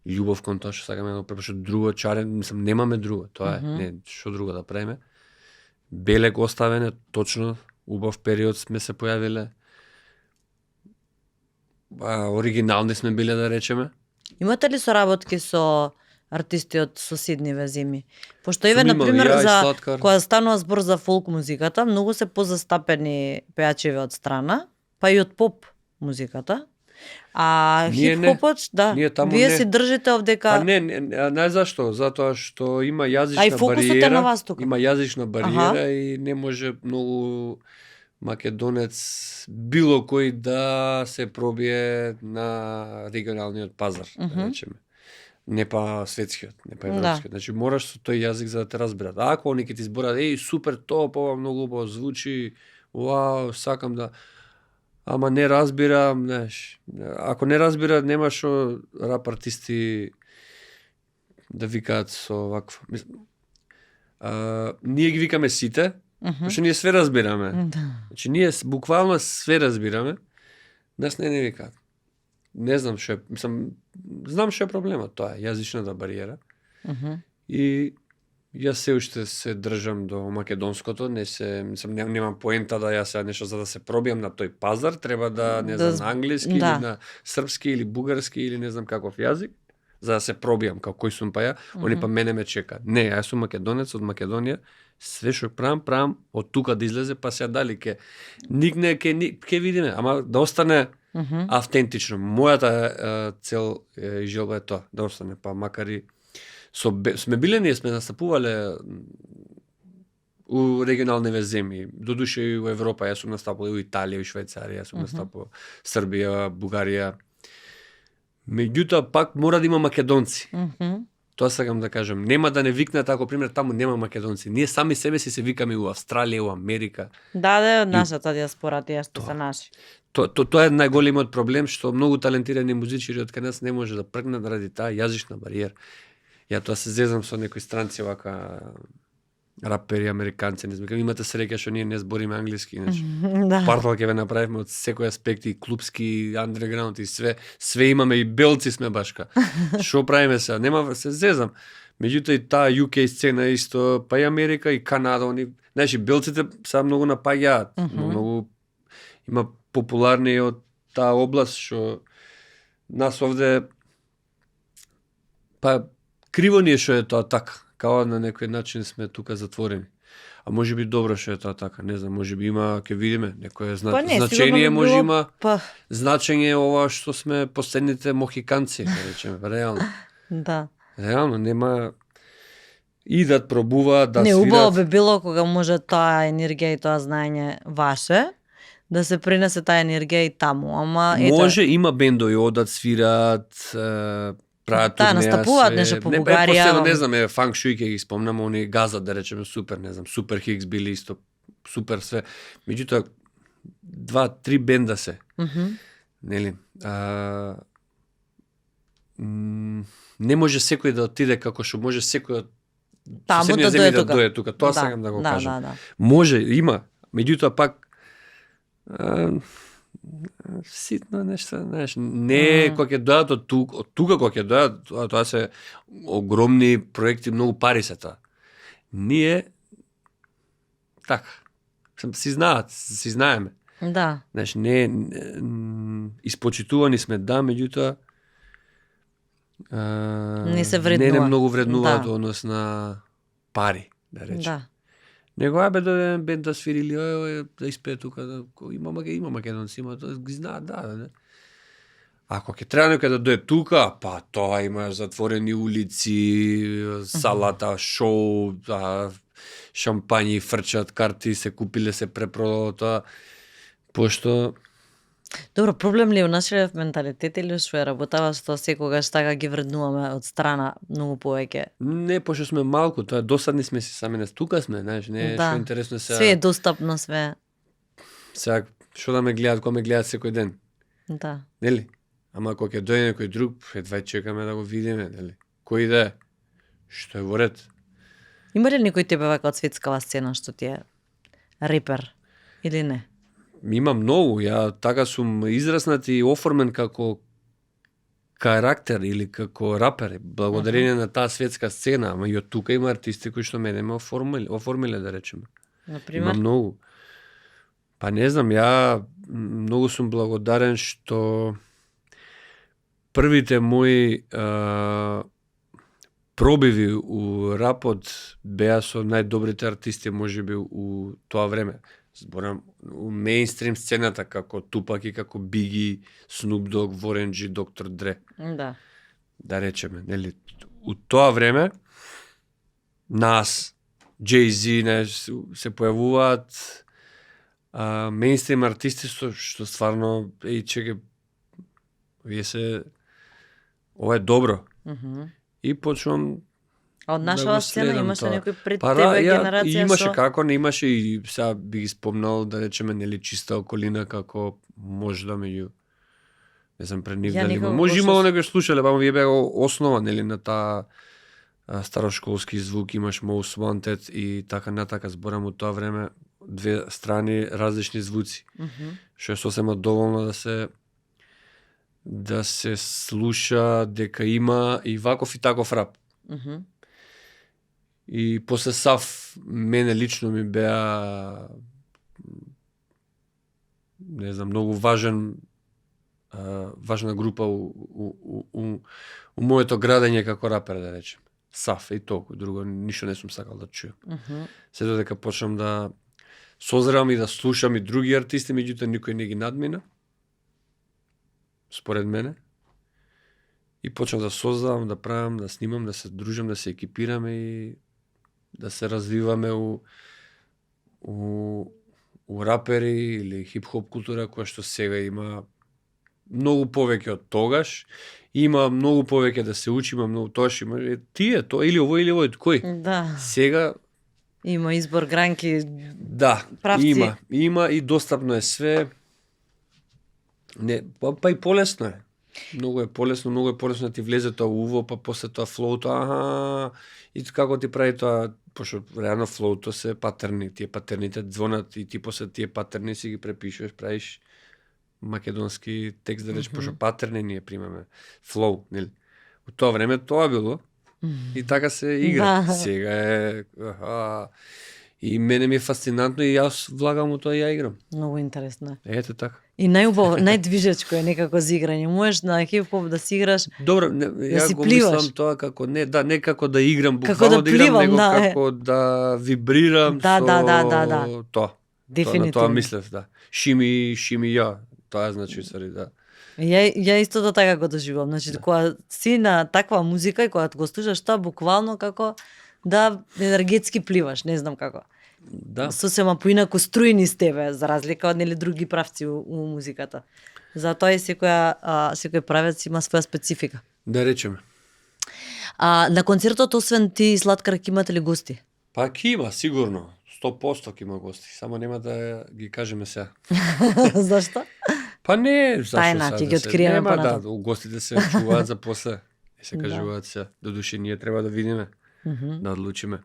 Speaker 1: љубов кон тоа што сакаме да го препошто друго чарен, немаме друго, тоа е, не, што друго да правиме. Белек оставен е, точно, убав период сме се појавиле. Оригинални сме биле, да речеме.
Speaker 2: Имате ли соработки со артисти од соседниве земји? Пошто еве, например, кога станува збор за фолк музиката, многу се позастапени пејачеви од страна, па и од поп музиката. А хип-хопот, да, вие си држите овдека.
Speaker 1: Не зашто, затоа што има јазична бариера. Има јазична бариера и не може многу македонец било кој да се пробие на регионалниот пазар, да речеме. Не па светскиот, не па европскиот. Значи мораш со тој јазик за да те разберат. Ако они ќе ти зборат, супер топ, ова многу убаво звучи, вау, сакам да. Ама не разбирам, знаеш. Ако не разбира, нема што рап артисти да викаат со вакво. Ние ги викаме сите, што ние све разбираме. Значи ние буквално све разбираме. Нас не викаат. Не знам што е, знам што е проблемот, тоа е јазичната бариера. И јас се уште се држам до македонското, немам поента да јас нешто за да се пробијам на тој пазар, треба да не знам на англиски или на српски или бугарски или не знам каков јазик. за да се пробијам како кој сум па ја, они па мене ме чека. Не, јас сум македонец од Македонија, све што правам од тука да излезе, па сега дали ке никне ке видиме, ама да остане автентично. Мојата цел и желба е тоа, да остане, па макар и сме биле, ние сме настапувале у регионални земји, додуше и у Европа, јас сум настапувал и у Италија, и Швајцарија, јас сум настапувал Србија, Бугарија. Меѓутоа пак мора да има македонци. Тоа сакам да кажам. Нема да не викнат, ако пример таму нема македонци. Ние сами себе си се викаме у Австралија, у Америка.
Speaker 2: Да, од нашата диаспора, тие што се наши.
Speaker 1: Тоа е најголемиот проблем, што многу талентирани музичари од кај нас не може да пргнат ради таа јазична бариера. Ја тоа се зезам со некои странци вака рапери, американци, не знам, имате среќа што ние не збориме англиски, иначе. Партал ќе ве направиме од секој аспект, и клубски, андерграунд и све имаме, и белци сме башка. Што правиме сега? Нема, се зезам. Меѓутоа и таа UK сцена исто, па и Америка и Канада, они, знаеш, белците сега многу напаѓаат, многу има популарни од таа област што нас овде па криво ни е што е тоа така. Као на некој начин сме тука затворени. А може би добро што е тоа така, не знам, може би има, ќе видиме, некој значење може има, значење ова што сме последните мохиканци, да речеме, реално.
Speaker 2: Да.
Speaker 1: Реално, нема идат, пробуваат, да свират.
Speaker 2: Не, убаво би било кога може таа енергија и тоа знаење ваше, да се пренесе таа енергија и таму, ама ете...
Speaker 1: Може, има бендови, одат, свират, прават турнеја,
Speaker 2: настапуваат нешто по Бугарија.
Speaker 1: Последно, не знам, Фанк Шуи ќе ги спомнам, они газат, да речеме, супер, не знам, Супер Хикс били исто, супер све. Меѓутоа, 2-3 бенда се. Нели? Не може секој да отиде како што може секој од соседнија земја да дое тука. Тоа сакам да го кажам. Може, има. Меѓутоа пак ситно нешто, знаеш, не кога ќе дојдат од тука кога ќе дојдат, тоа се огромни проекти, многу пари се тоа. Ние така си знаеме.
Speaker 2: Да.
Speaker 1: Знаеш, не испочитувани сме, да, меѓутоа
Speaker 2: не се вреднува.
Speaker 1: Не многу вреднуваат однос на пари, да речем.
Speaker 2: Да.
Speaker 1: Него абе да бенд да свири или да испее тука, има македонци, има тоа ги знаат, да. Ако ќе треба некој да дое тука, па тоа има затворени улици, салата, шоу, шампањи фрчат, карти се купиле, се препродало тоа, пошто
Speaker 2: Добро, проблем ли е у нашиот менталитет или што е работава што секогаш така ги вреднуваме од страна многу повеќе?
Speaker 1: Не, пошто сме малку, тоа досадни сме си сами нас, тука сме, знаеш, не што интересно сега.
Speaker 2: Све е достапно, све.
Speaker 1: Сега што да ме гледаат, кога ме гледаат секој ден.
Speaker 2: Да.
Speaker 1: Нели? Ама кога ќе дојде некој друг, едва чекаме да го видиме, нели? Кој иде? Што е во ред?
Speaker 2: Има ли некој тебе вака од светскава сцена што ти е репер или не?
Speaker 1: Има многу, ја така сум израснат и оформен како карактер или како рапер, благодарение на таа светска сцена, ама и од тука има артисти кои што мене ме оформиле, да речеме.
Speaker 2: Например?
Speaker 1: Има многу. Па не знам, ја многу сум благодарен што првите мои пробиви у рапот беа со најдобрите артисти можеби у тоа време. Зборам у мејнстрим сцената како Тупак и како Биги, Снуп Дог, Warren G, Доктор Дре.
Speaker 2: Да.
Speaker 1: Да речеме, нели, у тоа време нас, Jay-Z, се појавуваат мејнстрим артисти што стварно чеке, вие се ова е добро. И почнувам
Speaker 2: од нашава сцена имаше некој пред
Speaker 1: тебе
Speaker 2: генерација
Speaker 1: имаше како не имаше и сега би ги спомнал, да речеме, нели, чиста околина како можда меѓу не знам пред нив дали има. Може имало некој слушале, па вие беа основа, нели, на таа старошколски звук, имаш Most Wanted и така натака, зборам од тоа време две страни различни звуци. Што е сосема доволно да се слуша дека има и ваков и таков рап. И после САФ мене лично ми беа не знам, многу важен важна група у моето градење како рапер, да речем. Саф и толку, друго ништо не сум сакал да чујам. Се додека почнам да созревам и да слушам и други артисти, меѓутоа никој не ги надмина, според мене. И почнав да создавам, да правам, да снимам, да се дружам, да се екипираме и да се развиваме у рапери или хип-хоп култура, која што сега има многу повеќе од тогаш. Има многу повеќе да се учи, има многу тоаш, има тие, тоа или овој, кој?
Speaker 2: Да.
Speaker 1: Сега
Speaker 2: има избор гранки.
Speaker 1: Да, правци. Има и достапно е све. Не, па и полесно е. Многу е полесно да ти влезе тоа уво, па после тоа флоуто, и како ти прави тоа, пошто реално флоуто се патерни, тие патерните звонат и ти после тие патерни си ги препишуваш, правиш македонски текст, да речеш, пошто патерни ние примаме, флоу, нели? У тоа време тоа било и така се игра. Да. Сега е... И мене ми е фасцинантно и јас влагам у тоа и ја играм.
Speaker 2: Многу интересно е.
Speaker 1: Ето така.
Speaker 2: И најубаво, најдвижечко е некако за играње. Можеш на хип-хоп да си играш,
Speaker 1: добро, ја го мислам тоа како не како да играм,
Speaker 2: буквално
Speaker 1: да играм, него како да вибрирам
Speaker 2: со
Speaker 1: тоа.
Speaker 2: Дефинитивно.
Speaker 1: Тоа мислев, да. Шими ја, тоа значи сари, да.
Speaker 2: Ја исто така го доживувам. Значи, кога си на таква музика и кога го слушаш тоа, буквално како да енергетски пливаш, не знам како.
Speaker 1: Да.
Speaker 2: Сосема поинаку струени с тебе, за разлика од други правци у музиката. Затоа и секој правец има своја специфика.
Speaker 1: Да речеме.
Speaker 2: На концертот, освен ти и Слаткар, ќе имате ли гости?
Speaker 1: Па ќе има, сигурно. 100% ќе има гости. Само нема да ги кажеме сега.
Speaker 2: Зашто?
Speaker 1: Па не, зашто
Speaker 2: тајна, ќе ги откриеме
Speaker 1: понатаму. Да, гостите се чуваат за после. И се кажуваат сега. Додуше ние треба да видиме, да одлучиме.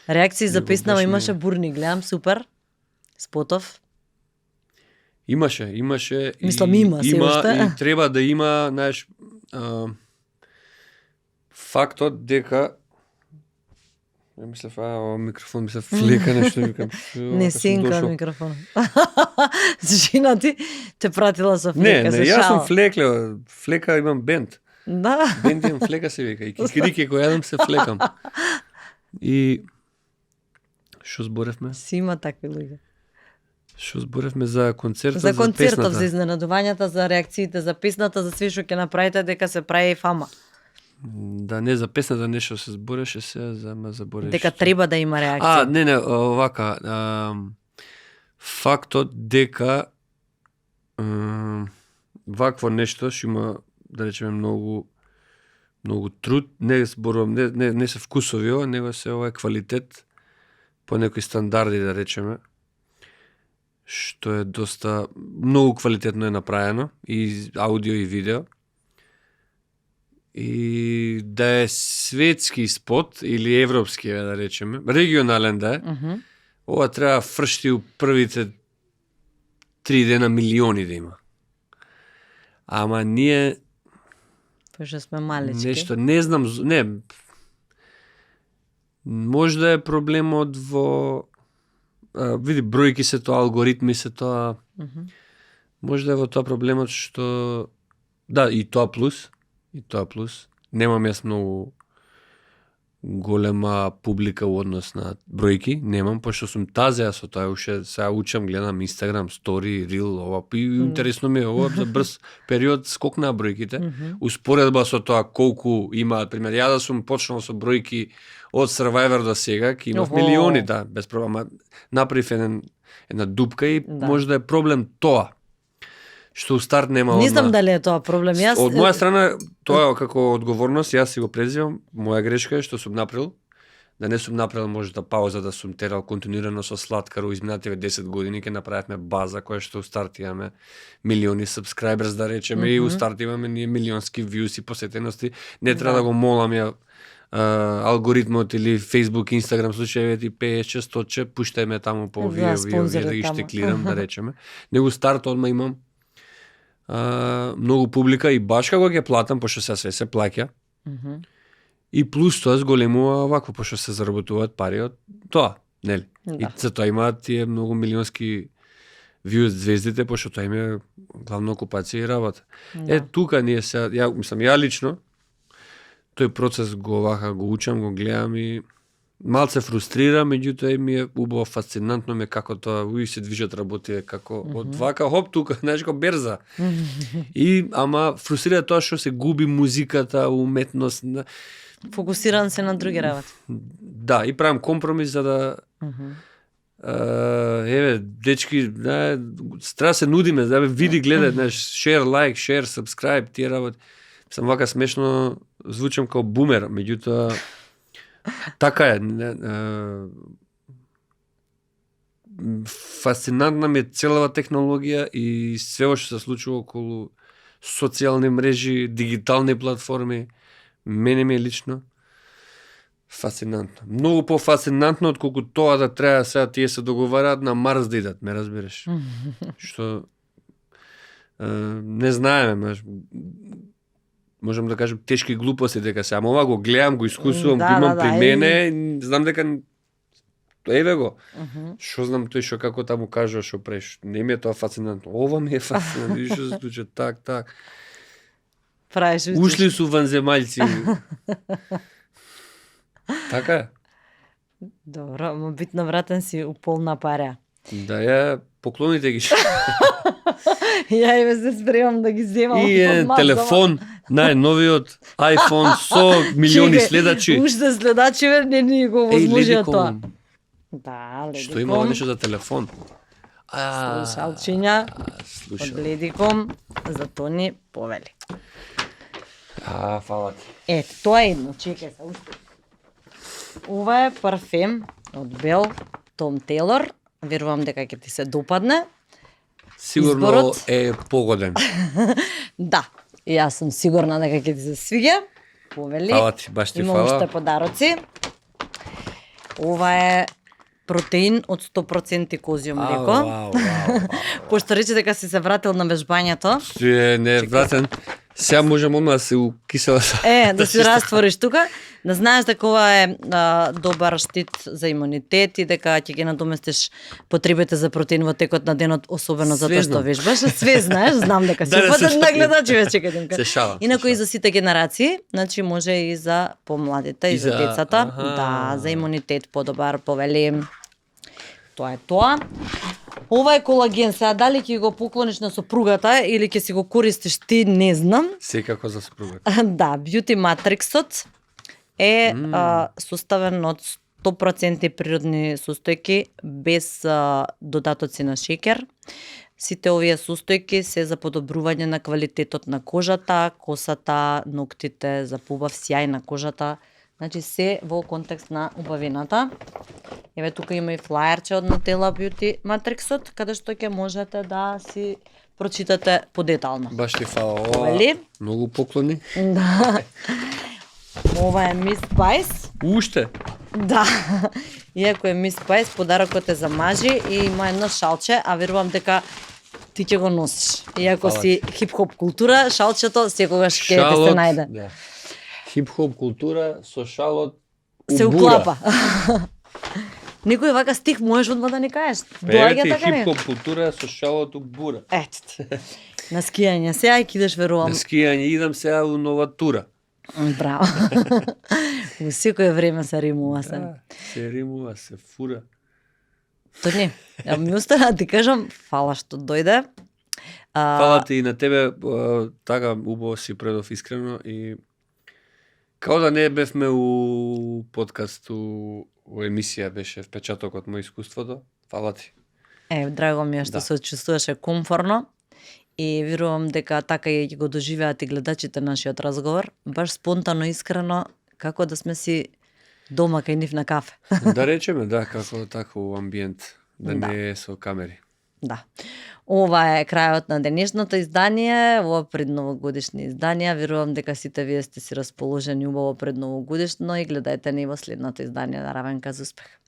Speaker 2: Реакции за песнава имаше бурни, гледам, супер. Спотов.
Speaker 1: Имаше.
Speaker 2: Мислам, има се уште.
Speaker 1: И треба да има, знаеш, фактот дека мислев, микрофон ми се флека нешто, викам.
Speaker 2: Не синка микрофон. Жена ти те пратила со флека,
Speaker 1: не, јас сум флека имам бенд.
Speaker 2: Да.
Speaker 1: Бенд имам флека се вика, и кикирики кој јадам се флекам. И што зборевме?
Speaker 2: Си има такви луѓе.
Speaker 1: Што зборевме за концертот,
Speaker 2: за концертот, за изненадувањата, за реакциите, за песната, за све што ќе направите дека се прави фама.
Speaker 1: Да, не за песната нешто се збореше се, забореш.
Speaker 2: Дека треба да има реакција.
Speaker 1: Не, овака. Фактот дека вакво нешто што има, да речеме, многу труд, не зборувам, не се вкусови ова, него се ова е квалитет по некои стандарди, да речеме, што е доста многу квалитетно е направено, и аудио и видео. И да е светски спот или европски, да речеме, регионален да е, ова треба фршти у првите 3 дена милиони да има. Ама ние
Speaker 2: пошто сме малечки.
Speaker 1: Нешто, не знам, не. Може да е проблемот во види, бројки се тоа, алгоритми се тоа. Може да е во тоа проблемот што да, и тоа плюс. Немам јас многу голема публика во однос на бројки, немам, пошто сум тазеа со тоа, уште сега учам, гледам Instagram, Story, Reel, ова, и интересно ми е ова, за брз период скокнаа бројките, успоредба со тоа колку имаат, пример, ја да сум почнал со бројки од Survivor до сега, ки имав милиони, да, без проблема, направив една дупка и може да е проблем тоа. Што у старт нема одма.
Speaker 2: Не знам дали е тоа проблем.
Speaker 1: Од моја страна, тоа како одговорност, јас си го презивам, моја грешка е што сум направил, да не сум направил можда пауза, да сум терал континуирано со Слаткар во изминативе 10 години, ке направивме база која што у старт имаме милиони subscribers, да речеме, и у старт имаме ние милионски views и посетености. Не треба да го молам ја алгоритмот или Facebook, Instagram, слушај, ти пееш 100, пуштај ме таму по овие да ги штеклирам, да речеме. Него старт одма имам многу публика и баш како ќе платам, пошто све се плаќа. И плюс тоа зголемува вакво, пошто се заработуваат пари од тоа, нели? И за тоа имаат тие многу милионски вијат звездите, пошто тоа им е главна окупација и работа. Тука ние сега, ја лично, тој процес го учам, го гледам и малце фрустрира, меѓутоа ми е убаво, фасцинантно ме како тоа се движат работи, како од вака хоп тука, знаеш, како берза. И ама фрустрира тоа што се губи музиката, уметност.
Speaker 2: Фокусиран се на други работи.
Speaker 1: Да, и правам компромис за да еве, дечки, треба се нудиме, да види, гледа, знаеш, share, like, share, subscribe, тие работи. Сам вака смешно звучам како бумер, меѓутоа така е. Фасцинантна ми е целава технологија и се што се случува околу социјални мрежи, дигитални платформи. Мене ми е лично фасцинантно. Многу пофасцинантно отколку тоа да треба сега тие се договараат на Марс да идат, ме разбираш. Што не знаеме, можам да кажем тешки глупости дека се, ама ова го гледам, го искусувам, го имам при мене, знам дека еве го. Што знам тој што како таму кажува што преш. Не ми е тоа фасцинантно. Ова ми е фасцинантно, и што се случи так. Ушли су ванземаљци. Така е.
Speaker 2: Добро, ама битно вратен си у полна паря.
Speaker 1: Да, ја поклоните ги.
Speaker 2: Ја и се спремам да ги земам.
Speaker 1: И е телефон, најновиот iPhone со милиони следачи.
Speaker 2: Уште следачи не ни го возможија тоа. Да, Ледиком.
Speaker 1: Што има нешто за телефон?
Speaker 2: Слушалчиња од Ледиком за Тони повели.
Speaker 1: Фала ти.
Speaker 2: Тоа е едно, чекај се, уште. Ова е парфем од Бел Том Тейлор. Верувам дека ќе ти се допадне.
Speaker 1: Сигурно изборот е погоден.
Speaker 2: Да, и јас сум сигурна дека ќе ти се свиѓа. Повели.
Speaker 1: Фала ти, баш ти фала.
Speaker 2: Има уште подароци. Ова е протеин од 100% козјо млеко. Пошто рече дека си се вратил на вежбањето.
Speaker 1: Не вратен. Сега можам одма да се укисела.
Speaker 2: Да се раствориш тука. Да знаеш дека ова е добар штит за имунитет и дека ќе ги надоместиш потребите за протеин во текот на денот, особено затоа што вежбаш. Све знаеш, знам дека си потен на гледачи веќе кај.
Speaker 1: Се шалам.
Speaker 2: Инаку и за сите генерации, значи може и за помладите и за децата. Да, за имунитет подобар, повели. Тоа е тоа. Ова е колаген, сега дали ќе го поклониш на сопругата или ќе си го користиш ти, не знам.
Speaker 1: Секако за сопругата.
Speaker 2: Да, Beauty Matrixот е составен од 100% природни состојки без додатоци на шеќер. Сите овие состојки се за подобрување на квалитетот на кожата, косата, ноктите, за побав сјај на кожата. Значи се во контекст на убавината. Еве тука има и флаерче од Nutella Beauty Matrixот, каде што ќе можете да си прочитате подетално.
Speaker 1: Баш ти фала, многу поклони.
Speaker 2: Да. Ова е Miss Spice.
Speaker 1: Уште?
Speaker 2: Да. Иако е Miss Spice, подарокот е за мажи и има едно шалче, а верувам дека ти ќе го носиш. Иако си хип-хоп култура, шалчето секогаш ќе се најде.
Speaker 1: Да. Хип-хоп култура со шалот
Speaker 2: се уклапа. Некој вака стих можеш одма да не кажеш.
Speaker 1: Доаѓа така не? Хип-хоп култура со шалот у бура.
Speaker 2: Ето. На скијање сега ќе идеш, верувам.
Speaker 1: На скијање идам сега у нова тура.
Speaker 2: Браво. Во секое време се римува се.
Speaker 1: Се римува, се фура.
Speaker 2: То не. Ми остана да ти кажам, фала што дојде.
Speaker 1: Фала ти и на тебе, така убаво си предов искрено и као да не бевме у подкаст, у емисија беше впечатокот мој искуството. Фала ти.
Speaker 2: Драго ми е што се чувствуваше комфорно и верувам дека така и го доживеат и гледачите нашиот разговор. Баш спонтано, искрено, како да сме си дома кај нив на кафе.
Speaker 1: Да речеме, да, како тако амбиент, да не е со камери.
Speaker 2: Да. Ова е крајот на денешното издание, ова предновогодишни изданија. Верувам дека сите вие сте си расположени убаво предновогодишно и гледајте ни во следното издание на Равенка за успех.